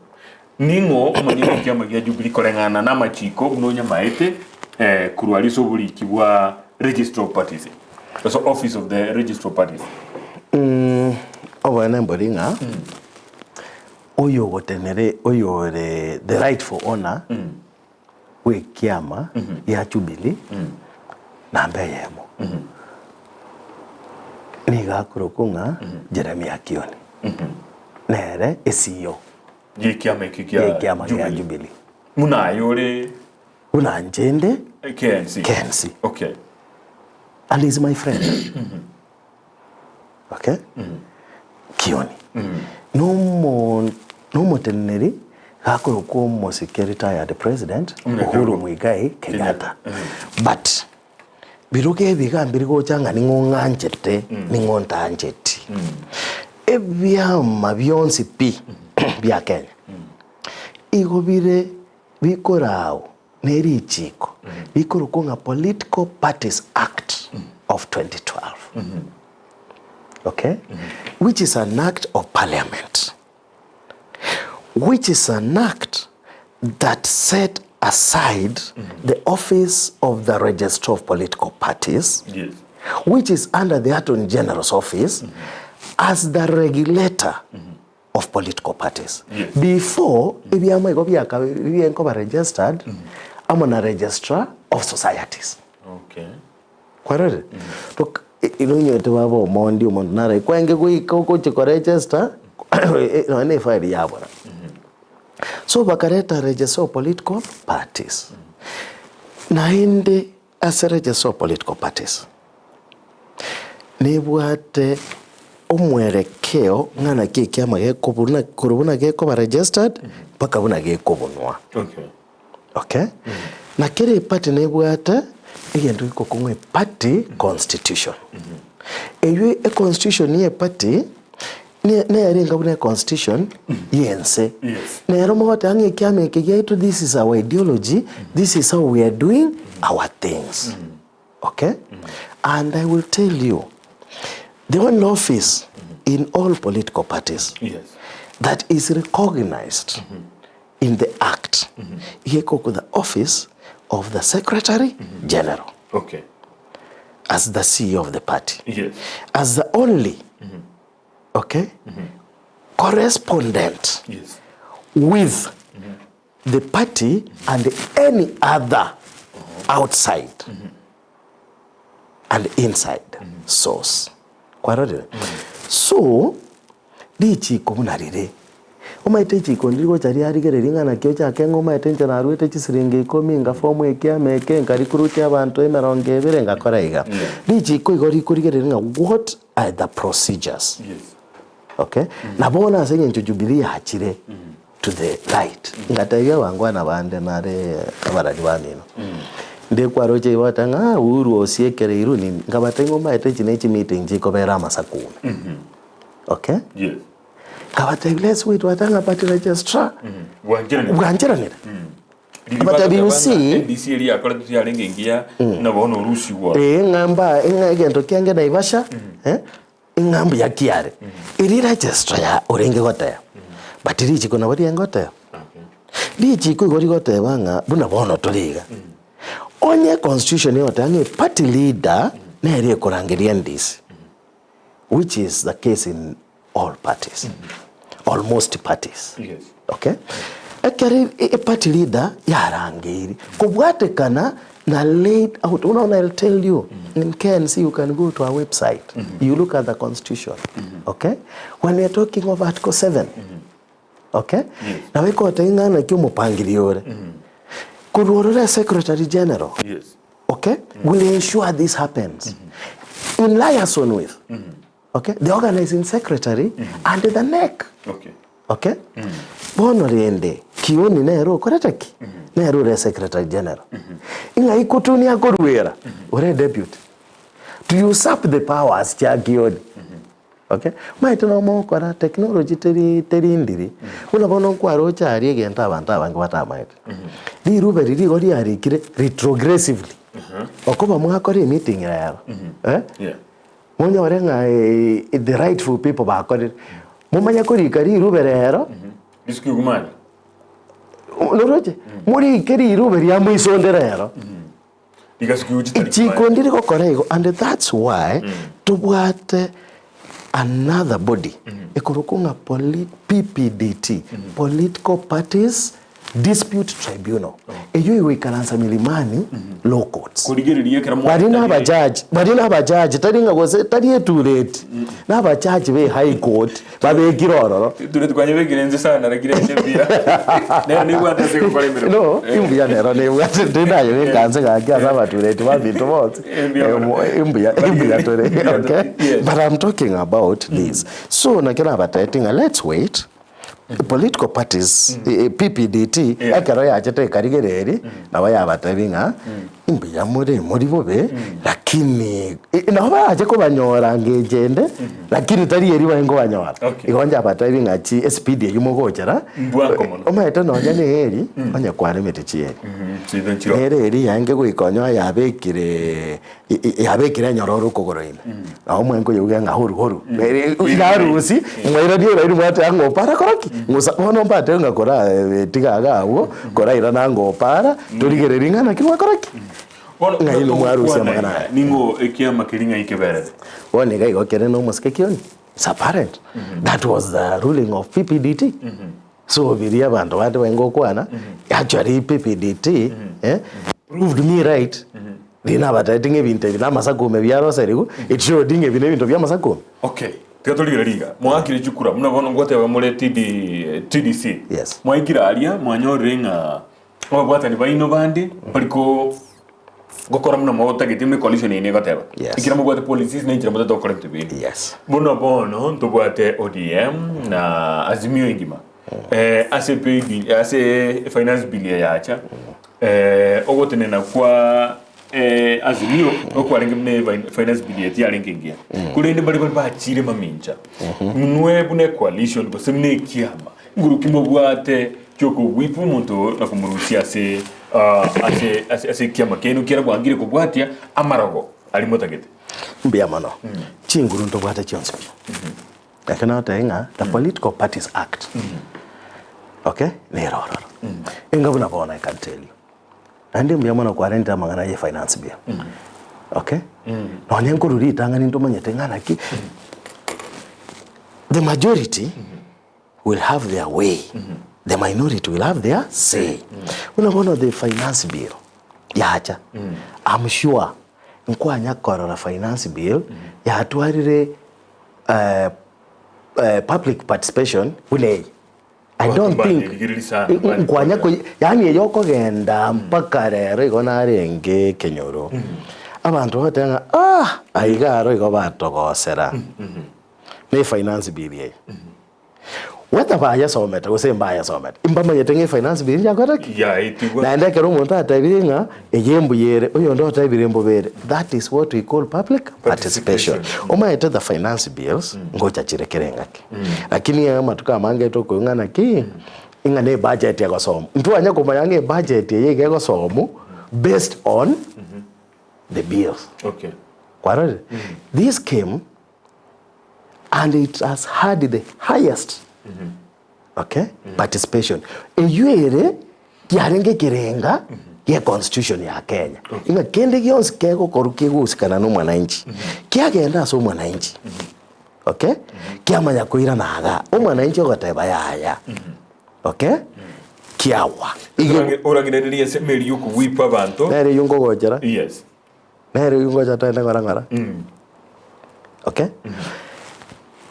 Ning'o omonyene ekiama gia Jubilee koreng'ana namachiko buna onyamaete, eh, korwa aria ase oboriki bwa Registrar of Parties, ase office of the Registrar of Parties. Oboene mbori ng'a Oyogotenere oyore the rightful owner bw'ekiama gia Jubilee namba eyemo nigo akorokwa ng'a Jeremiah Kioni nere e CEO Y'ekiama eke kia y'ekiama gia Jubilee. Jubilee. Buna aye ore Buna inche inde KNC. KNC. Okay. And he's my friend. Okay? Kioni. Nomo nomoteneneri gakorokwa omosike retired president Omonyakerogo. Uhuru Muigai Kenyatta. But birogo ebi iga mbiri gocha ng'a ning'o ng'anchete ning'o ntancheti. Ebiama bionsi pi bia Kenya igo bire bikorau ne richiiko rikorokwa ng'a Political Parties Act of 2012, okay, which is an act of parliament, which is an act that set aside the office of the Registrar of Political Parties, Yes. which is under the Attorney General's office, as the regulator of political parties. Yes. Before, ebiama igo biaka bienkoba registered amo na Registrar of Societies. Okay. Kwarorire? Tok- i- nonywete baba omondi omonto nare kwenge goika ogochia koregister nonya na efile yabora. So bakareta Registrar of Political Parties. Naende ase Registrar of Political Parties, nebwate omwerekeo ng'a naki ekiama gekobuna korwa buna gekoba registered mpaka buna gekobunwa. Okay. Okay? Na kera eparty nebwate egento gekokong'wa eparty constitution. Eywo econstitution ya eparty ne- nere enga buna econstitution ya ense. Yes. Nero mogoteba ng'a ekiama eke giaito this is our ideology, this is how we are doing our things. Okay? And I will tell you, the only office in all political parties Yes. that is recognized in the act igekoko the office of the secretary general Okay. as the CEO of the party Yes. as the only okay correspondent Yes. with the party and any other outside and inside source. Kwarorire? So, richiko buna rire, omanyete richiko ndiri gocha riarigereria ng'a naki ochake ng'a omanyete inche naruete chisiringi ikomi ngaform ekiama eke nkarikruti abanto emerongo ebere ngakora iga. Richiko igo rikorigereria ng'a what are the procedures. Yes. Okay? Na bono ase eng'encho Jubilee yachire to the light, ngatebia abangwana bande nare abarani bamino, nde kwaroche igo bagoteba ng'a ah Uhuru osiekereirwe nini, nkabatebia ng'a omanyete echi ne chimeeting chikobera amasaku ime. Okay? Yes. Nkabatebia let's wait twateba ng'a party registrar Bwancheranire. bwancheranire. Riria But bagoteba you ng'a see- NDC eria yakoretwe tiyarenge engiya, na bono orusigwa. Ee, ng'a mba ng'a egento kiange Naivasha, eh, Ing'a mbuya ki are? Eria registrar ya orenge goteba, but richiko nabo riarenge goteba. Richiko igo rigoteba ng'a buna bono tore iga, onye constitution egoteba ng'a eparty leader nere ekorangeria NDC, which is the case in all parties, or most parties. Yes. Okay? Ekero eparty leader yarangeiri, kobwatekana na laid out, buna bono I'll tell you, in KNC you can go to our website, you look at the constitution, okay? When we are talking of article 7, okay? Nabo ekotebia ng'a naki omopangirio ore, korwa orore secretary general, Yes. okay, will ensure this happens in liaison with Okay, the organizing secretary and the NEC. Okay. Okay? Bono rende Kioni nere okorete ki? Nere ore secretary general. Ing'ai Kutuni akoruera ore deputy to usurp the powers chia Kioni. Okay? Maete nomokora technology teri teri ndiri. Buna bono nkwaroche aria egento abanto abange batamaete. Rirube riria igo riarikire retrogressively. Okoba mwakora emeeting rero, eh? Yeah. Monyore ng'a the rightful people bakorire, momanye korika rirube rero, Risuko igumane. noroche? Morike rirube ria moisonde rero. Rigasuka chitari Chiko ndiri gokora igo and that's why tobwate another body ekorokwa ng'a poli PPDT, Political Parties Dispute Tribunal, eyio egoikaransa Milimani Law Courts. Korigereria ekero Baria mwaetanire. nabajaji, baria nabajaji, tari ng'a gose tari etureti, nabajaji be High Court babekire ororo. Etureti kwanyebekire inse sana lakini ende mbuya. Nero nebwate ase gokora emeremo. No, imbuya nero nebwate ndi nayebeka nse gaki ase abatureti baminto bonsi. Imbuya. Imbuya, imbuya tore, Imbuya okay? Yes. But I'm talking about this. So nakio nabatetie ng'a let's wait. Political parties, PPDT, Yeah. ekero yachete ekarigereria, nabo yabatebia ng'a. Mbuya more mori bobe, lakini nabo barache kobanyora ngencho ende, lakini tari eria barenge kobanyora. Okay. Igo njabatebi ng'a chi espeed eywo mogochera, Mbwango mono. omanyete nonya na eeri, onye kwaremete chieri, Chibe nchiro. nere eria yaenge goika onye yabekire yabekire enyororo okogoro ime, nabo mwaye nkoyeuga ng'a horu horu, narusia, mwairania oraini mwateba ng'a opara kora ki? Ng'usa bono mbate ng'a kora tiga iga abwo, korairana ng'a opara, torigereria ng'a naki mwakora ki? Bono Ng'a inwe mwarusia togokwana amang'ana iga, aya. ning'o ekiama keria ng'ai keberete? Bono iga igo kere na omosike kioni, it's apparent that was the ruling of PPDT. So biria abanto bande barenge gokwana, actually PPDT eh, proved me right, riria nabatebetie ng'a ebinto ebi na amasakume biaroserigwe, it showed ng'a ebi na ebinto bia amasakume. Okay, tiga torigererie iga, mwaakire chikura buna bono ngoteba more TD, TDC. Yes. Mwaikire aria mwanyorire ng'a ababwatani baino bande mbari ko gokora buna motagete buna ecoalition yaino egoteba. Yes. Ekero mobwate policies na enchera motagete gokora ebinto binde. Yes. Buna bono ntobwate ODM na Azimio engima. Eh, ase pay bill, ase finance bill eye yacha, eh, ogotenena kwa eh, Azimio okwarenge buna e finance bill eye tiyarenge engiya. Korende mbare bari bachire mamincha. Inwe buna ecoalition gose buna ekiama, nguru ki mobwate kiokogwipa omonto na komorusia ase ase ase ase ekiama kiaino kiara bwangire kobwatia amarogo aria motagete? Mbuya mono. Chinguru ntobwate chionsi pi. Ekero nagotebia ng'a the Political Parties Act, okay, nere ororo. Enga buna bono I can tell you. Naende mbuya mono kwarentire amang'ana ye finance bill, okay. Nonye nkorwa ritang'ani ntomanyete ng'a naki, the majority will have their way, the minority will have their say. Buna bono the finance bill yacha, I'm sure nkwanya korora finance bill yatwarire public participation buna eye. I don't think Mbanyerigereria sana, nkwanya ko yaani eye okogenda mpaka rero igo narenge ekenyoro, abanto bagoteba ng'a aah aiga aro igo batogosera. Na efinance bill eye. Whether bayesomete gose mbayesomete, mbamanyete ng'a efinance bill yakorire ki? Yaetigwe. Naende ekero omonto atebire ng'a eye mbuya ere, oyonde otebire mbobe ere, that is what we call public participation. Omanyete the finance bills ngocha chire kera engaki. Lakini amatuko amange tokoigwa ng'a naki, ng'a ne ebudget egosomwa. Ntwanya komanya ng'a ebudget eye iga egosomwa based on the bills. Okay. Kwarorire? This came and it has had the highest okay, participation. Eywo ere kiarenge ekerenga gie constitution ya Kenya. Ng'a kende gionsi kegokorwa kegohusikana na omwananchi, kiagenda ase omwananchi. Okay, kiamanya koirana igaa, omwananchi ogoteba yaya, okay, kiagwa. Igo Orang'inanerie ase emeri y'okogwipa abanto. Nere eywo nkogochera. Yes. Nere oyio ngocha toende ng'ora ng'ora. Okay?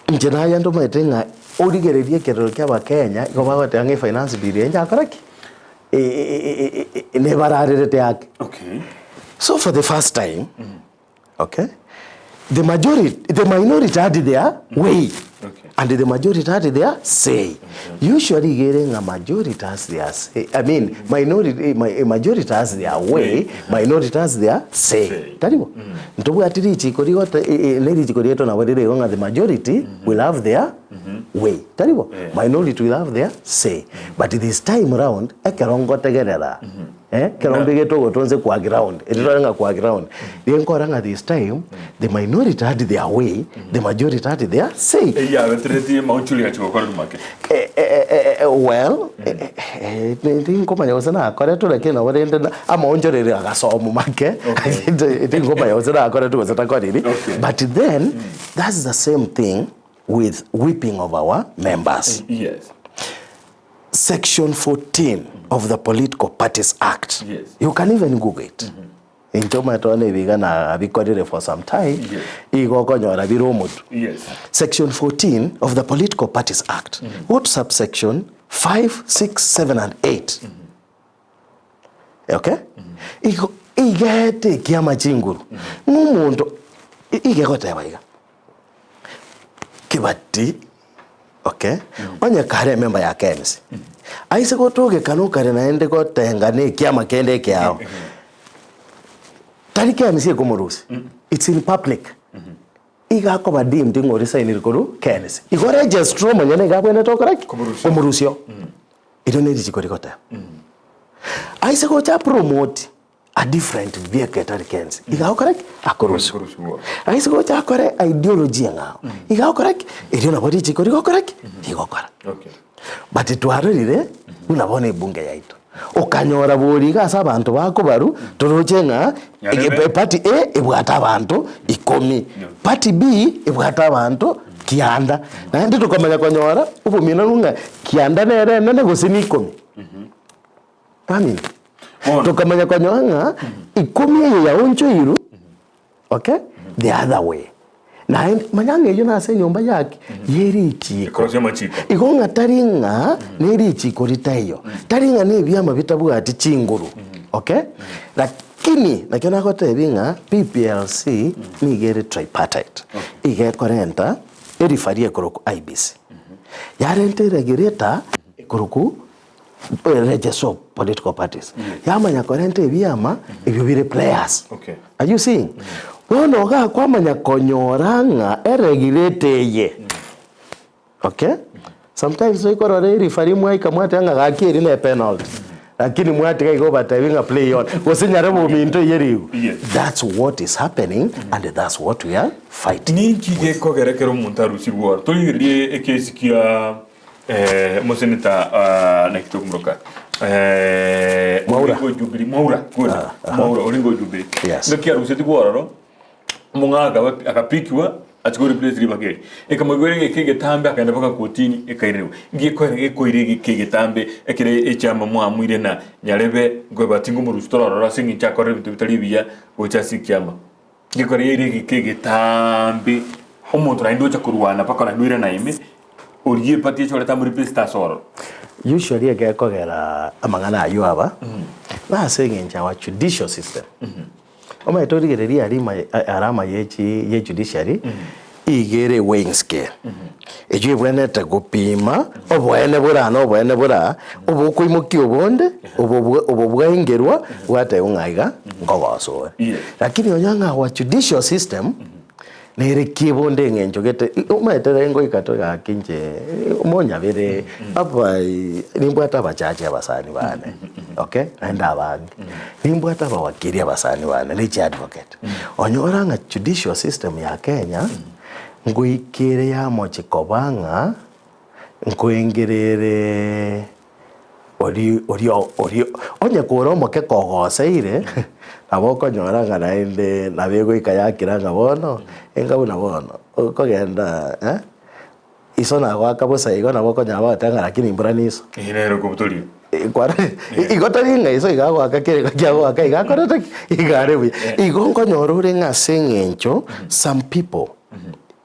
Inche naye ntomanyete ng'a origererie ekerero kia abakenya igo bagoteba ng'a efinance bill eye yakora ki? Nebararerete ake. Okay. So for the first time, okay, the majority, the minority had their way. Okay. And the majority had their say. Usually iga ere ng'a majority has their say, I mean minority, majority has their way, minority has their say. Say. Tari bo? Ntobwati richiko rigote ne richiko riaito nabo rire igo ng'a the majority will have their way. Tari bo? Yeah. Minority will have their say. But this time round, ekero ngotegerera, eh, ekero Na- mbegete ogotwa nse kwa ground, eri tore ng'a kwa ground, riria nkora ng'a this time, the minority had their way, the majority had their say. Eyio yabeteretie maonchori achia gokora make. Eh, eh, eh, eh, well, eh, eh, eh, tinkomanya gose nakoretwe lakini nabo rende na- amaonchoreri agasomu make Okay. tinkomanya gose nakoretwe gose takoriri Okay. but then that's the same thing with whipping of our members Yes. Section 14 of the Political Parties Act. Yes. You can even Google it. Inche omanyete bono ebiga nabikorire for some time, Yes. igo okonyora bire omotwe. Yes. Section 14 of the Political Parties Act, go to subsection 5, 6, 7 and 8. Okay? Igo igete ekiama chinguru. Ng'a omonto i- iga egoteba iga. Kibati okay, onye kare ememba ya KMC, aise gotogekana okare naende gotenga na ekiama kende ekeao. Tari KNC ekomorusia, it's in public. Iga akoba deemed ng'a oresignire korwa KNC. Igo registrar omonyene iga abwenerete gokora ki? Komorusia. Komorusia oo. Erio ne richiko rigoteba. Aise gocha apromote a different vehicle etari KNC, iga agokora ki? Akorusiwa. Akorusiwa. Aise gocha akore ideology eng'ao, iga agokora ki? Erio nabo richiko rigokora ki? Rigokora. Okay. But twarorire buna bono ebunge yaito, okanyora bori iga ase abanto bakobarwa, toroche ng'a Nyarebe. party A ebwate abanto ikomi, party B ebwate abanto kianda. Naende tokamanya konyora obominanu ng'a kianda nere enene gose ni ikomi. Bamino, Bono. tokamanya konyora ng'a ikomi eye yaonchoirwe. Okay? The other way. Naende, manya ng'a eyio nase enyomba yaki? Ye richiiko. Ekorosia amachiko. Igo ng'a tari ng'a ne richiiko ritaiyo, tari ng'a ne ebiama bitabwati chinguru. Okay? Lakini, nakio nagotebi ng'a PPLC nigo ere tripartite. Iga ekorenta erifari ekorokwa IEBC. Yarenta eregulator ekorokwa Register of political parties. Yamanya korenta ebiama ebio bire players. Okay. Are you seeing? Bono iga kwamanya konyora ng'a eregulator eye okay, sometimes oikorora erifari mwaika mwateba ng'a gaki eri ne penalty lakini mwatiga iga obatebi ng'a play on gose nyare bominto eye ribu. Yes. That's what is happening and that's what we are fighting. Ninki gekogera ekero omonto arusirwe oro? Torigererie ekesi kia Omoseneta naki tokomoroka Mwaura. Oringo Jubilee Mwaura good Mwaura Oringo Jubilee Yes. ngaki arusetigwe ororo omong'aka akapikiwa achia ko replace ribaga eri ekamoigwera egeka egetambe akaenda mpaka kotini ekairerewa ngekoera gekoira egeka egetambe ekere echiama mwamuire na nyarebe nkoeba tingomorusia torororo ase eng'encho akorire ebinto bitari ebiya gocha ase ekiama. Gekora yaire egeka egetambe, omonto naende ocha korwana mpaka naende oirana ime, origie eparty echorete amo replace ase ororo. Usually egekogera amang'ana aywo aba, nase eng'encho our judicial system, omanyete origererie aria ima arama ye chi ye judiciary, iga ere weighing scale, eywo ebwenerete gopima oboene bore na oboene bore aa, obokoimokia obonde, obo bwa obo bwaengerwa bwatebwa ng'a iga nkogosa ore. Yes. Lakini onye ng'a our judicial system, nere ki bonde eng'encho gete, omanyete rero ngoika togaki inche monyabere abai nimbwate abachache abasani bane, okay, naende abange, nimbwate abawakiri abasani bane, ne chiadvocate. Onyora ng'a judicial system ya Kenya, ngoika ere yamochie koba ng'a nkoengera ere oria oria oria onye kore omoke kogoseire, nabo okonyora ng'a naende nabo egoika yakira ng'a bono, enga buna bono, okogenda eh, iso nagoaka bosa igo nabo okonyora bagoteba ng'a lakini mbura niso. Eye nere okobutoria. Kwarorire? Igo tari ng'a iso iga agoaka kere ngaki agoaka iga akorete ki? Iga are buya. Igo nkonyora ore ng'a ase eng'encho some people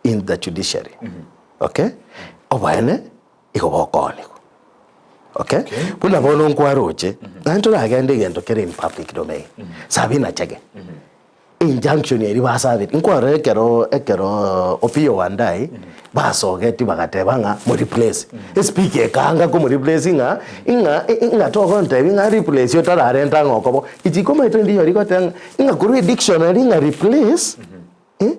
in the judiciary, okay, oboene igo bokoonigwa, okay. Buna bono nkwaroche, naende toragende egento kere in public domain, Sabina Chege. Injunction eria basabete, nkwarora ekero ekero Opiyo Wandayi basogetie bagateba ng'a mo replace, espeaker ekaanga komo replace ng'a ing'a ing'a togontebia ng'a replace otararenta ng'a okobo. Ichiko omanyete ndiyo rigoteba ng'a ing'a korwa edictionary ng'a replace eh,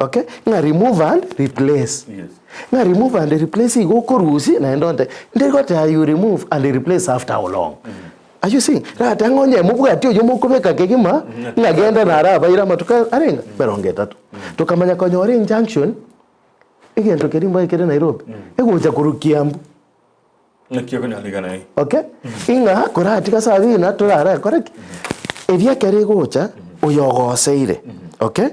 okay, ng'a remove and replace. Yes. Ng'a remove and replace igo okorusia naende onte, nderigoteba you remove and replace after how long? Are you seeing? Rata ng'a onye mobwati oyio mokobeka kegima, ng'a genda naro abaire amatuko arenga? Emerongo etato. Tokamanya konyora injunction, egento keria mbae kere Nairobi, egocha korwa Kiambu. Naki ekonyarekana eh. Okay? Ing'a koratiga Sabina torare kore ki? Eria ekero egocha, oyo ogoseire, okay?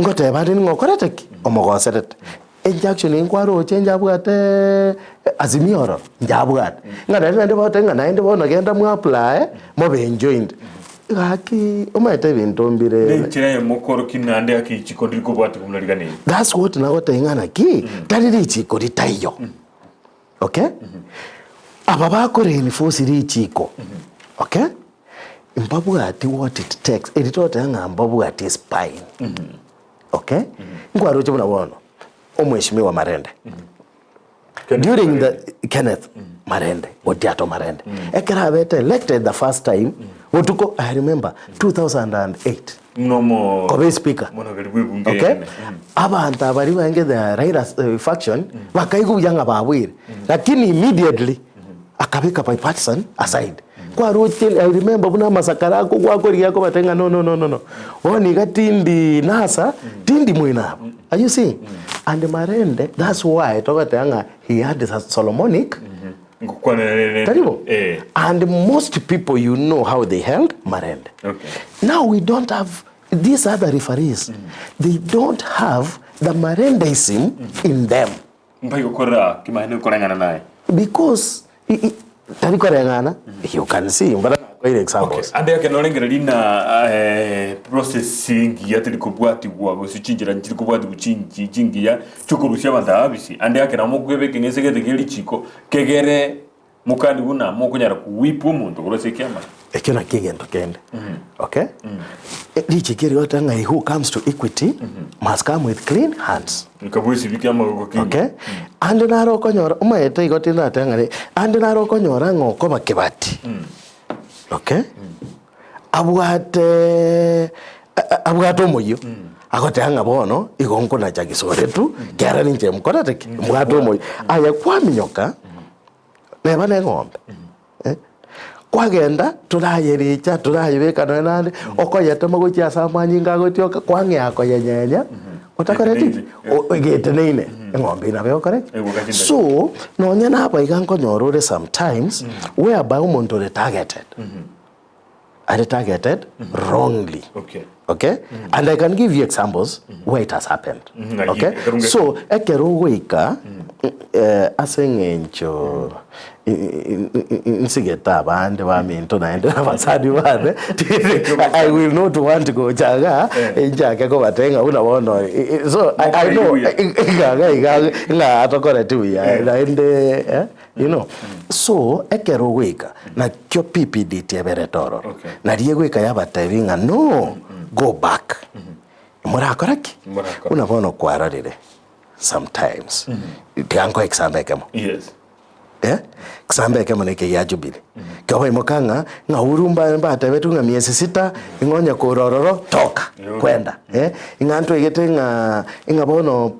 Ngoteba ande ning'o okorete ki? Omogoserete. Injunction eye nkwaroche njabwate Azimio ororo, njabwate. Ng'a naende naende bagoteba ng'a naende bono genda mwa apply, mobe enjoined. Gaki omanyete ebinto mbire. Nenchera eyemo okorokia naende ake richiko ndiri kobwatia buna riganeirie. That's what nagotebia ng'a naki, tari richiko ritaiyo. Okay? Aba bako reinforce richiko, okay? Mbabwati what it takes, eri togoteba ng'a mbabwati espine, okay? Nkwaroche buna bono, omweshimiwa Marende, during the Kenneth Marende, Otiato Marende, ekero abete elected the first time, botuko I remember 2008. Buna omo Koba espeaker. Omonogeri bw'ebunge Okay? ene. Abanto aba baria barenge the Raila's faction, bakaigwa buya ng'a babuire. Lakini immediately, akabeka bipartisan aside. Kwaroche, I remember buna amasakara akogwa akorigia akobatebia ng'a no no no no no, bono iga tindi nasa, tindi moino aba. Are you seeing? And marende, that's why togoteba ng'a he had the Solomonic Ngokwana Tari bo? Eh. And most people you know how they held Marende. Okay. Now we don't have these other referees. They don't have the Marendeism in them. Mbai gokora kimahene koreng'ana naye. Because i, i, tari koreng'ana, you can see, mbara nakoire examples. Okay. Ande yake norengera rina eh, process engiya teri kobwatigwa gose chinchera nchiri kobwatigwa chinchi chingiya chiokorusia abanto aba abisi. Ande yake nabo mokobeka eng'ese gete kie richiko kegere mokani buna mokonyara kowipwa omonto korwa ase ekiama. Ekio nakio egento kende. Okay? Richiko eri rigoteba ng'a he who comes to equity must come with clean hands. Nkabwesibia amagoko kegima. Okay? Ande naro okonyora, omanyete igo tindateba ng'a ande naro okonyora ng'a okoba kebati. Okay? Abwate abwate omoyio, agoteba ng'a bono igo nkonacha gisore tu, kera ninche nkorete ki? Mbwate omoyio. Aye kwaminyoka, neba na eng'ombe, eh, kwagenda torayericha torayebeka nonya naende, okoyetema gochia ase amanyinga agotioka, kwang'ea koyenyenya, otakoreti ki? O- egeteneine, eng'ombe eyio nabo egokora ki? Egoka chindagera. So, nonya nabo iga nkonyora ore sometimes, whereby omonto ore targeted, are targeted wrongly. Okay. Okay? And I can give you examples where it has happened. Mhm, Okay? ekero nge- So, ekero ogoika eh, ase eng'encho i- i- i- i- nsigete abande baminto naende abasani bane I will not want gocha iga Eh. nchake kobatebia ng'a buna bono i- i- so I, I know Mokoigwa. iga iga iga ng'a atokoreti buya Eh. naende eh, You know? So, ekero ogoika, nakio PPDT eberete ororo. Okay. Nario egoika yabatebi ng'a no, go back. Morakora ki? Morakora. Buna bono kwarorire, sometimes, tiga nkoe example ekemo. Yes. Eh? Example ekemo neke gia Jubilee. Ekero baimoka ng'a, ng'a Uhuru mba mbatebetwe ng'a miezi sita, ing'o onye kore ororo, toka, Yoka. kwenda. Eh? Ing'a ntwaigete ng'a Ng'a bono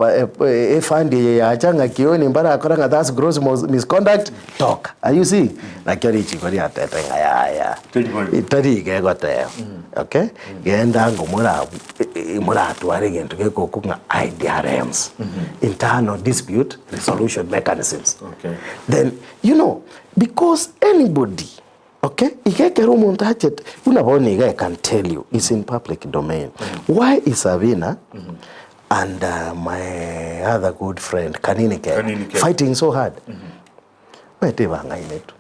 efund eye yacha ng'a kioni mbarakora ng'a that's gross misconduct, toka. Are you seeing? Nakio richiko riatete ng'a yaya, Teri boigo. tari iga egoteba. Okay? Genda ango mora moratware egento gekokwa ng'a IDRMs, Internal Dispute Resolution Mechanisms. Okay. Then, you know, because anybody Okay, iga ekero omonto achete, buna bono iga I can tell you, it's in public domain. Why is Sabina and uh, my other good friend Kanini Kega Kanini Kega. fighting so hard? Omanyete ebang'ainetwe.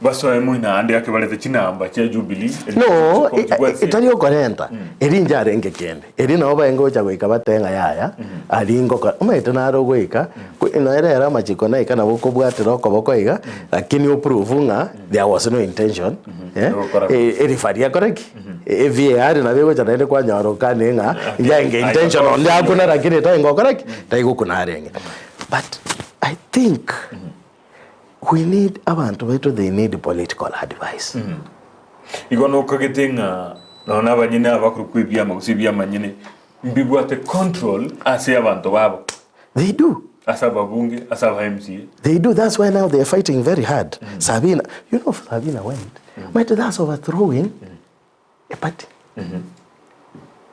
Basoe moina ande ake barete chinamba chia Jubilee. No, Chiko- chibwati. etari okorenta, eri inche arenge kende. Eri nabo baenge gocha goika batebe ng'a yaya, aria ngokora. Omanyete naro ogoika, nonya rero amachiko naika nabo okobwatera okoboko iga, lakini oprove ng'a there was no intention, eh, Yogokora. erifari akore ki? VAR nabo egocha naende kwanyora okane ng'a inche intention onde akuna lakini taingokora ki? Taigokuna arenge. But I think We need abanto baito they need political advice. Igo nokagete ng'a nonya na abanyene aba bakorokwa ebiama gose ebiamanyene mbibwate control ase abanto babo, They do. ase ababunge, ase aba MCA. They do. That's why now they are fighting very hard. Sabina, you know Sabina went. But that's overthrowing a party.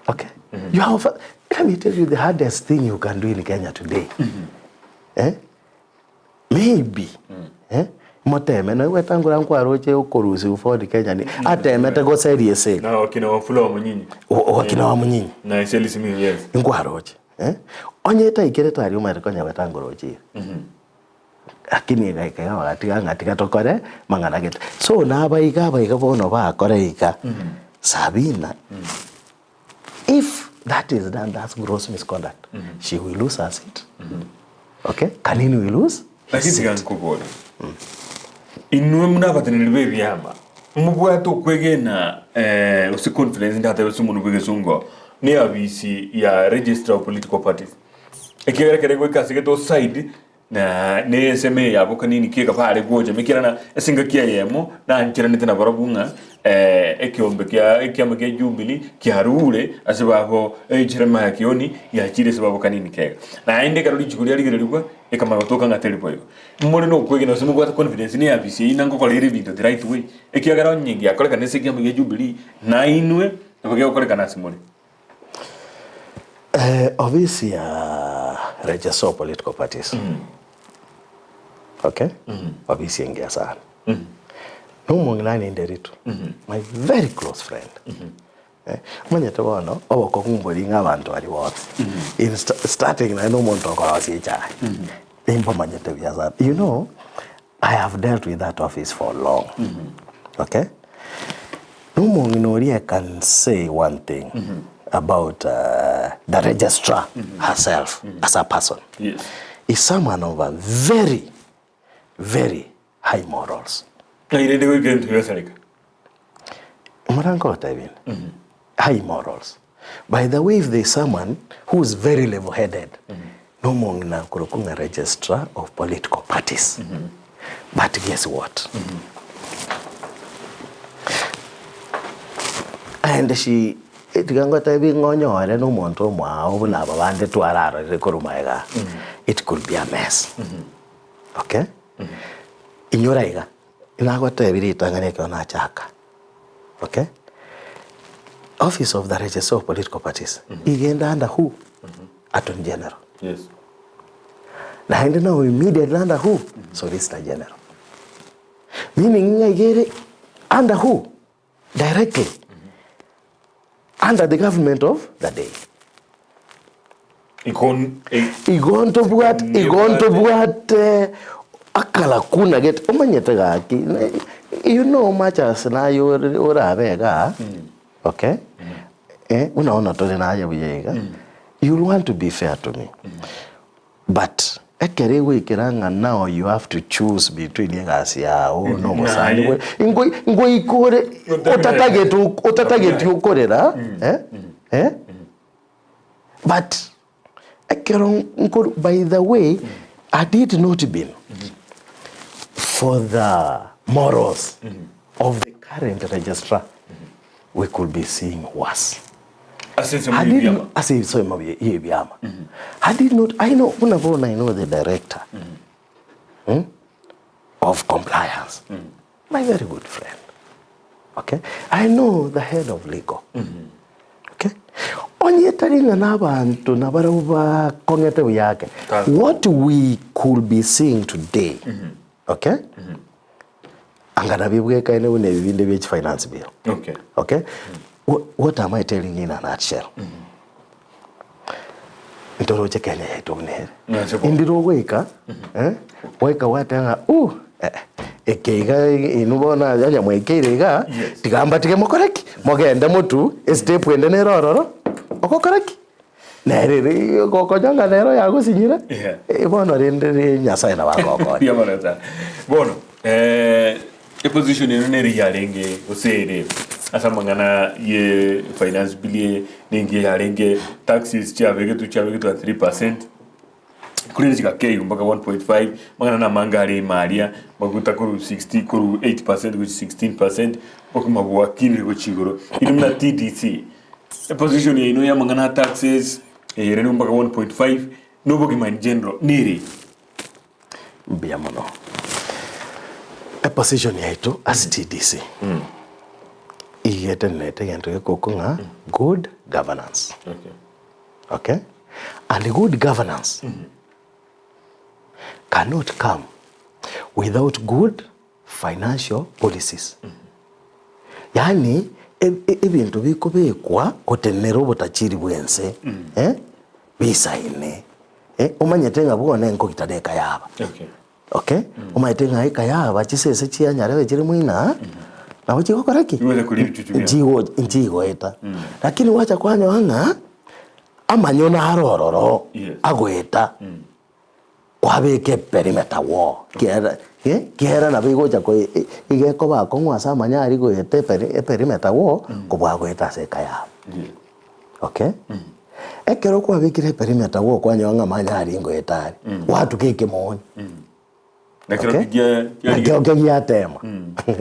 Okay. You have, let me tell you the hardest thing you can do in Kenya today. Eh? Maybe eh, moteme noigwete ngura nkwaroche okorusia Ford Kenya ni atemete goseria esegi Na wakina Wafula Wamunyinyi. wakina Wamunyinyi Na Eseli Simiyu, yes. nkwaroche eh, onye etaikerete aria omanyete konya gwetangora ochire lakini egaika iga bagatiga ng'a tiga tokore mang'ana gete so nabaiga abaiga bono bakora iga Sabina If that is done that's gross misconduct she will lose her seat okay Kanini will lose his Lakini tiga seat. nkobore inwe muna abateneneri ba ebiama mobwate okwegena eh, gose confidence ndatebe ase omonwe bwa egesongo ne abisi ya registrar of political parties ekiagera ekere goika ase gete oside. Na nensemo eye yabo kanini ki ekaba are gocha ekiagera na ase engaki eyemo nancheranete nabarabwo ng'a ekeombe kia ekiama kia Jubilee kiarure ase babo Jeremiah Kioni yachire ase babo kanini kega. Naende ekero richiko riarigererigwa ekamanya gotoka ng'a teri boigo. More nokwegena gose mobwate confidence na eafisi eyio nangokora ere ebinto the right way, ekiagera onye giakorekana ase ekiama gia Jubilee nainwe nabo gegokorekana ase more. Ofisi ya Registrar of Political Parties okay ofisi engiya sana na omong'ina ninde Ritu my very close friend omanyete bono obokong'u mbori ng'a abanto baria bonsi in starting naende omonto okorosia echae nimbomanyete buya sana you know I have dealt with that office for long okay na omong'ina oria I can say one thing about the registrar herself as a person Yes. is someone of a very very high morals. Ng'ai rende goika ebinto bigasareka? Omoranga ogotebia inde high morals by the way if there is someone who is very level headed nomong'ina okorokwa ng'a registrar of political parties but guess what and she tiga ngotebi ng'a onyore na omonto omwao buna aba bande twararorire korwa magega it could be a mess okay inyora iga. Nagotebirie ritang'ani ekero nachaka, okay? Office of the Registrar of Political Parties igende under who? Attorney General. Yes. Naende now immediately under who? Solicitor General. Meaning ng'a iga ere under who? Directly under the government of the day. Igo ntobwate igo ntobwate akalakuna gete omanyete gaki you know much as naye ore orabe igaa okay eh buna bono tore naye buya iga you'll want to be fair to me But ekero egoikera ng'a now you have to choose between egasi yao na obosani bwe ngoi ngoika ore otatagete otatageti okorera eh eh but ekero nkoru by the way had it not been for the morals of the current registrar we could be seeing worse. Ase ensemo Had it y'ebiama. not, ase ensemo y'ebiama. Had it not, I know, buna bono I know the director mm, of compliance, my very good friend. Okay? I know the head of legal. Okay? Onye etari ng'a na abanto nabarabwo bakong'ete buya ake, what we could be seeing today, okay? Anga nabio bwekaine buna ebi binde bie chifinance bill. Okay. Okay? What, what am I telling you in a nutshell? Ntoroche Kenya yaito buna ere. Nache bo. Indire ogoika, eh, goika gwateba ng'a uh, eh, eke iga inwe bono onye mwaikeire iga, Yes. tiga mbatige mokore ki? Mogende motu, estep ende nere ororo, ogokora ki? Nere ere gokonya ng'a nere oyagosinyire, Yeah. eh, bono rende ri Nyasaye nabo agokonya. Mbuya mono sana. Bono, eh, eposition eno nere yarenge gose ere ase amang'ana ye finance bill eye ninki yarenge taxes chiabegetwe chiabegetwe at 3%, korende chigakeiwa mpaka 1.5, amang'ana na amange are ime aria, maguta korwa 60 korwa 8% gochia 16%, obogima bwakinire gochia igoro. Inwe buna TDC, eposition yaino ya amang'ana a taxes, ere nigo mpaka 1.5, na obogima in general nere. Mbuya mono. Eposition yaito ase TDC iga etenenete egento gekoko ng'a good governance. Okay. Okay? And good governance cannot come without good financial policies. Yaani ebinto bikobekwa gotenenera obotachiri bw'ense eh, bisaine eh, omanyete ng'a bono enkogita na eka yaba. Okay. Okay? Omanyete ng'a eka yaba chisese chia nyarebe chire moina nabo chigokora ki? Chigocha koria ebichuchu biabo. Nchigo nchigoeta. Lakini gwacha kwanyora ng'a amanyo naro ororo Yes. agoeta. Kwabeka eperimeter wall kiagera eh, kiagera nabo egocha ko iga ekoba akong'u ase amanya aria goeta eperi eperimeter wall kobua goeta ase eka yabo. Yes. Okay? Ekero kwabekire eperimeter gokwanyewa ng'a manya aria ngoeta are, gwatuka ekemoni. Nekero Okay? kigia Nakio kegiatema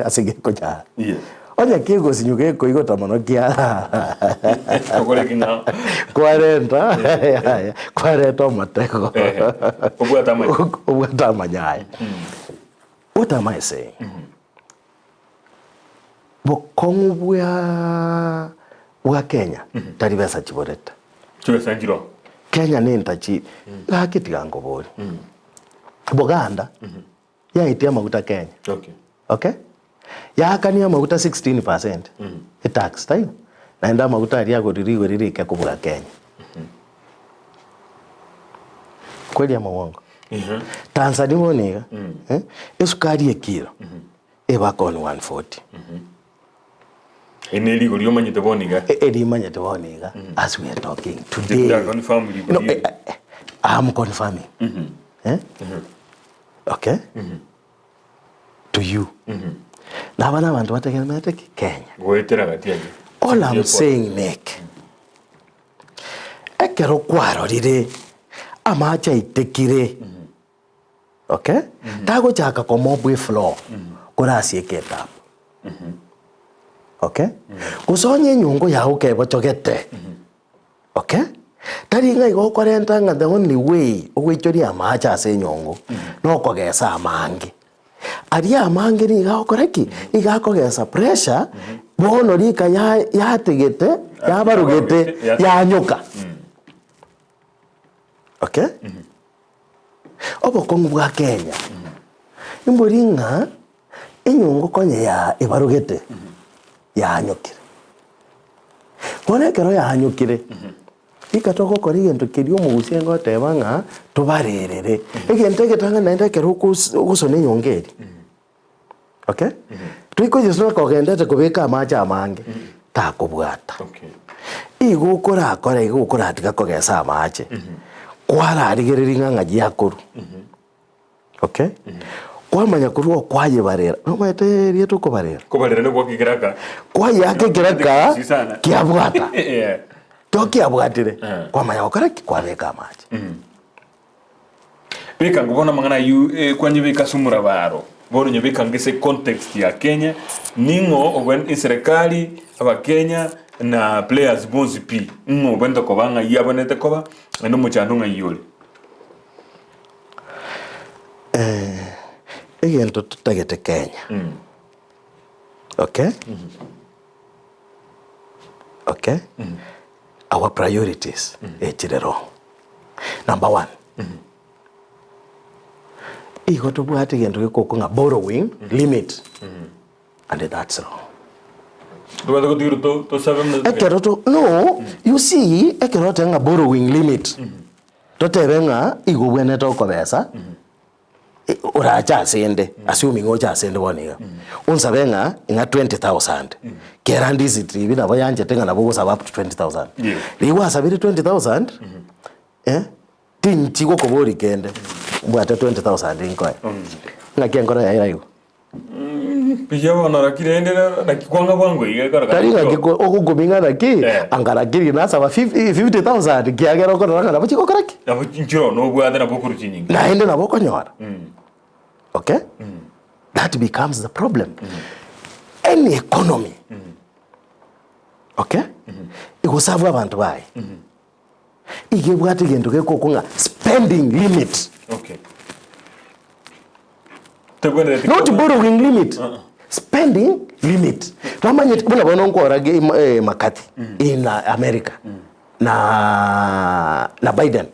ase gekonyara. Yes. Onye kegosinyu gekoigota mono kiarara. Okore king'ao. Kwarenta yaya, kwareta omotego. Ehe. Obwate amanya. Obwate amanyaya. What am I saying? Bokong'u bwa bwa Kenya tari besa chiborete. Chibesa nchiroo. Kenya nentachi gaki tiga nkoborie. Buganda yaitia amaguta Kenya. Okay. Okay? Yaakania amaguta 16% etax taiyo? Naende amaguta aria agorire igoro rike kobua Kenya. Kweli ama uongo? Tanzania bono iga, eh, esukari ekilo ebakoni 140. Eri ne rigori omanyete bono iga. E- Erimanyete bono iga as we are talking today. Yeah, confirm rigori No, eri. eh, eh, I'm confirming. Eh? Okay? To you. Naba na abanto bategemeete ki? Kenya. Goetera gati aye. All I'm saying Nick, ekero kwarorire amache aitekire, okay? Tagochaka komobwa efloor korasieke etapu. Okay? Gose onye enyongo yago kebochogete, okay? Tari ng'a igo okorenta ng'a the only way ogoichoria amache ase enyongo, nokogesa amange. Aria amange nigo agokora ki? Iga akogesa pressure, bono rika ya yategete, yabarogete, yanyoka. Okay? Obokong'u bwa Kenya, imbori ng'a enyongo konya ya ebarogete, yanyokire. Bono ekero yanyokire, rika togokora egento keria omogusia aye goteba ng'a tobarerere. Egento egetang'ani naende ekero okos ogosona enyongo eria, okay, toikoyesona kogendete kobeka amache amange, takobwata. Okay. Igo okorakore igo okoratiga kogesa amache, kwararigereria ng'a ng'ai akorwa. Okay? Kwamanya korwa okwayebarera, nomanyete erieta okobarera? Kobarera nokwo ekeraka. Kwayaka ekeraka Sana. kiabwata. Yeah. Tokiabwatire, Eh. kwamanya gokora ki? Kwabeka amache. Beka ngo bono amang'ana ayio eh, kwanyebeka ase omorabaro bono nyebeka ngo ase context ya Kenya ning'o obwen eserekari abakenya na players bonsi pi ng'o obwenerete koba ng'ai abwenerete koba naende omochando ng'ai ore. Egento totagete Kenya, okay, okay, our priorities echire wrong. Number one, igo tobwate egento gekokwa ng'a borrowing limit and that's wrong. Tobwate gotigera to tosabe muna Ekero to no, you see, ekero oteba ng'a borrowing limit, totebe ng'a igo obwenerete okobesa, orache asende, assuming oche asende bono iga, onsabe ng'a ng'a 20000, kera ndisitiri ebi nabo yanchete ng'a nabo ogosaba up to 20000. Yes. Riria gwasabire 20000, eh, tinchi gokoboria kende, mbwate 20000 nkoe. Ng'aki enkoro yaye eraigwe? Rigia bono naki rende naki kwanga bwango iga ekero Tari ng'aki ko- ogokuming'a naki, Eh. anga lakini nasaba 50000 kiagera okorora ng'a nabo chigokora ki? Nabo nchire nobwate nabo okorwa chinyinga. Naende nabo okonyora. Okay? That becomes the problem. Any economy, okay, egosabwa abanto baye, iga ebwate egento gekokwa ng'a spending limit. Okay. Tebwenereti Not koba- borrowing limit. Uh-uh. Spending limit. Bamanyete buna bono nkorora ge- eh, Makati in uh, America na na Biden.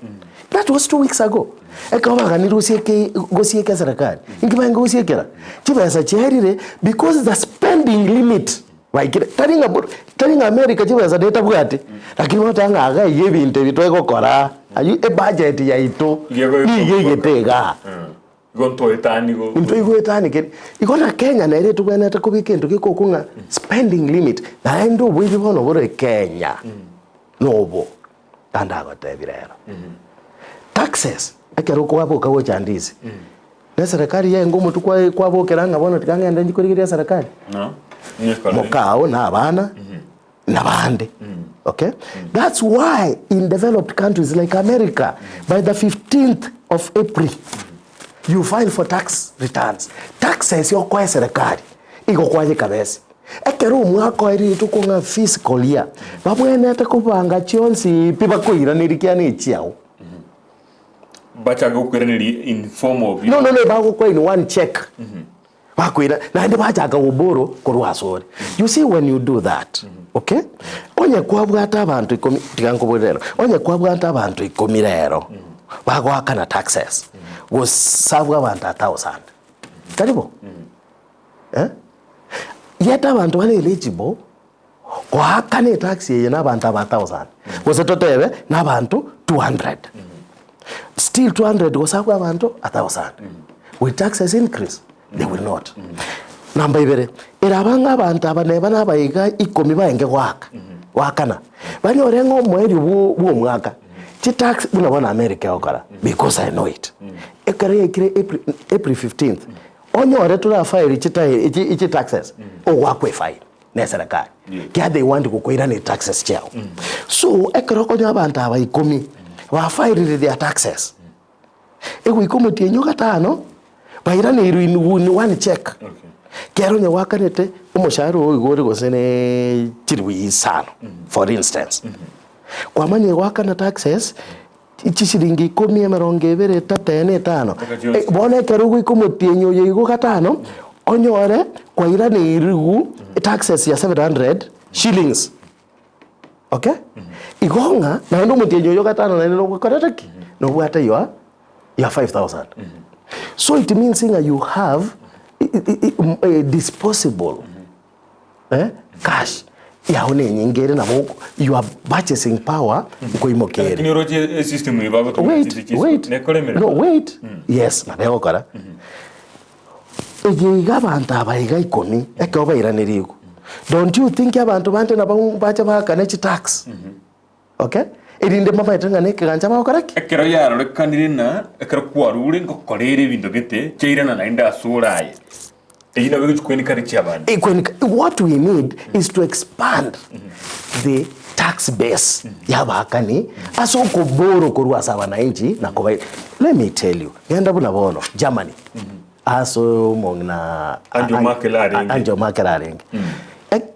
That was 2 weeks ago. Ekero baganire gosieke gosieka serikali. Inki baenge gosiekera? Chibesa chiarire because the spending limit baikire. Tari ng'a bor- tari ng'a America chibesa netabwati. Lakini bagoteba ng'a iga iga ebinto ebi twegokora aywo ebudget yaito Iga niga egete igaa. Igo ntoetani go. Intwe igoetani keri. Igo na Kenya nere etobwenerete kobeka egento gekokwa ng'a spending limit, naende oboibi bono bore Kenya nobo tandagotebia rero. Taxes, ekero kwaboka gocha ndisi, na eserekari yaenga omotwe kwaye kwabokera ng'a bono tiga ng'ende nchi korigereria eserekari. No. Nyekore. Mokao na abana, na bande. Okay? That's why in developed countries like America, by the 15th of April, you file for tax returns. Taxes okoa eserekari, igo kwanyeka besa. Ekero omwaka oerire rituko ng'a fiscal year, babwenerete kobanga chionsi pi bakoiraneria kiane echiao. Bachake gokoiraneria in form of No, no, no, bagokoa in one check. Bakoira, naende bachaka goborrow korwa asore. You see when you do that, okay, onye kwabwate abanto ikomi, tiga nkoborere rero, onye kwabwate abanto ikomi rero, bagoakana taxes, gosabwa abanto a thousand, tari bo? Eh? Yet abanto bare eligible, goakana etax eye na abanto aba a thousand, gose totebe na abanto 200. Still 200 gosabwa abanto a thousand. Will taxes increase? They will not. Namba ibere, eraba ng'a abanto aba neba nabaiga ikomi baenge goaka, goakana, banyore ng'a omoerio bwo bwa omwaka, chitax buna bono America egokora, because I know it. Ekero yaikire April, April 15th, onyore torafile chitae chi chitaxes, ogoakwa efine na eserekari. Kiagera they want gokoirania taxes chiago. So, ekero okonyora abanto aba ikomi, bafilire their taxes, egoika omotienyi o gatano, bairaneirwe in in one check. Kero onye gwakanete omoshahara oo iga ore gose ne chilifu isano for instance, kwamanyire goakana taxes, chishilingi ikomi, emerongo ebere, etato, ene, etano. Bono ekero ogoika omotienyi oyo igo gatano, onyore kwairaneirwe taxes ya 700 shillings. Okay? Igo ng'a naende omotienyi oyo gatano naende nogokorete ki? Nobwate your your 5000. So it means ng'a you have a disposable eh, cash yao nenyinge ere nabo your purchasing power nkoimoka ere. Lakini oroche esystem eye bagotumia Wait, chinse chia wait. nekore emeremo. No, wait. Yes, nabo egokora. Eye iga abanto aba iga ikomi ekero bairanire igo. Don't you think abanto bande nabo bache baakane chitax? Okay? Erinde mbamaete ng'a nekegancha bagokora ki? Ekero yarorekanire ng'a ekero kwarure ngokora ere ebinto gete, chiairana naende ase ore aye. Eyio nabo egochia kwenikana chiabande. Ekwenika, what we need is to expand the tax base y'abaakani ase okoborwa korwa ase abananchi na koba let me tell you, genda buna bono Germany ase omong'ina Angela Merkel arenge. Angela Merkel arenge. Ek-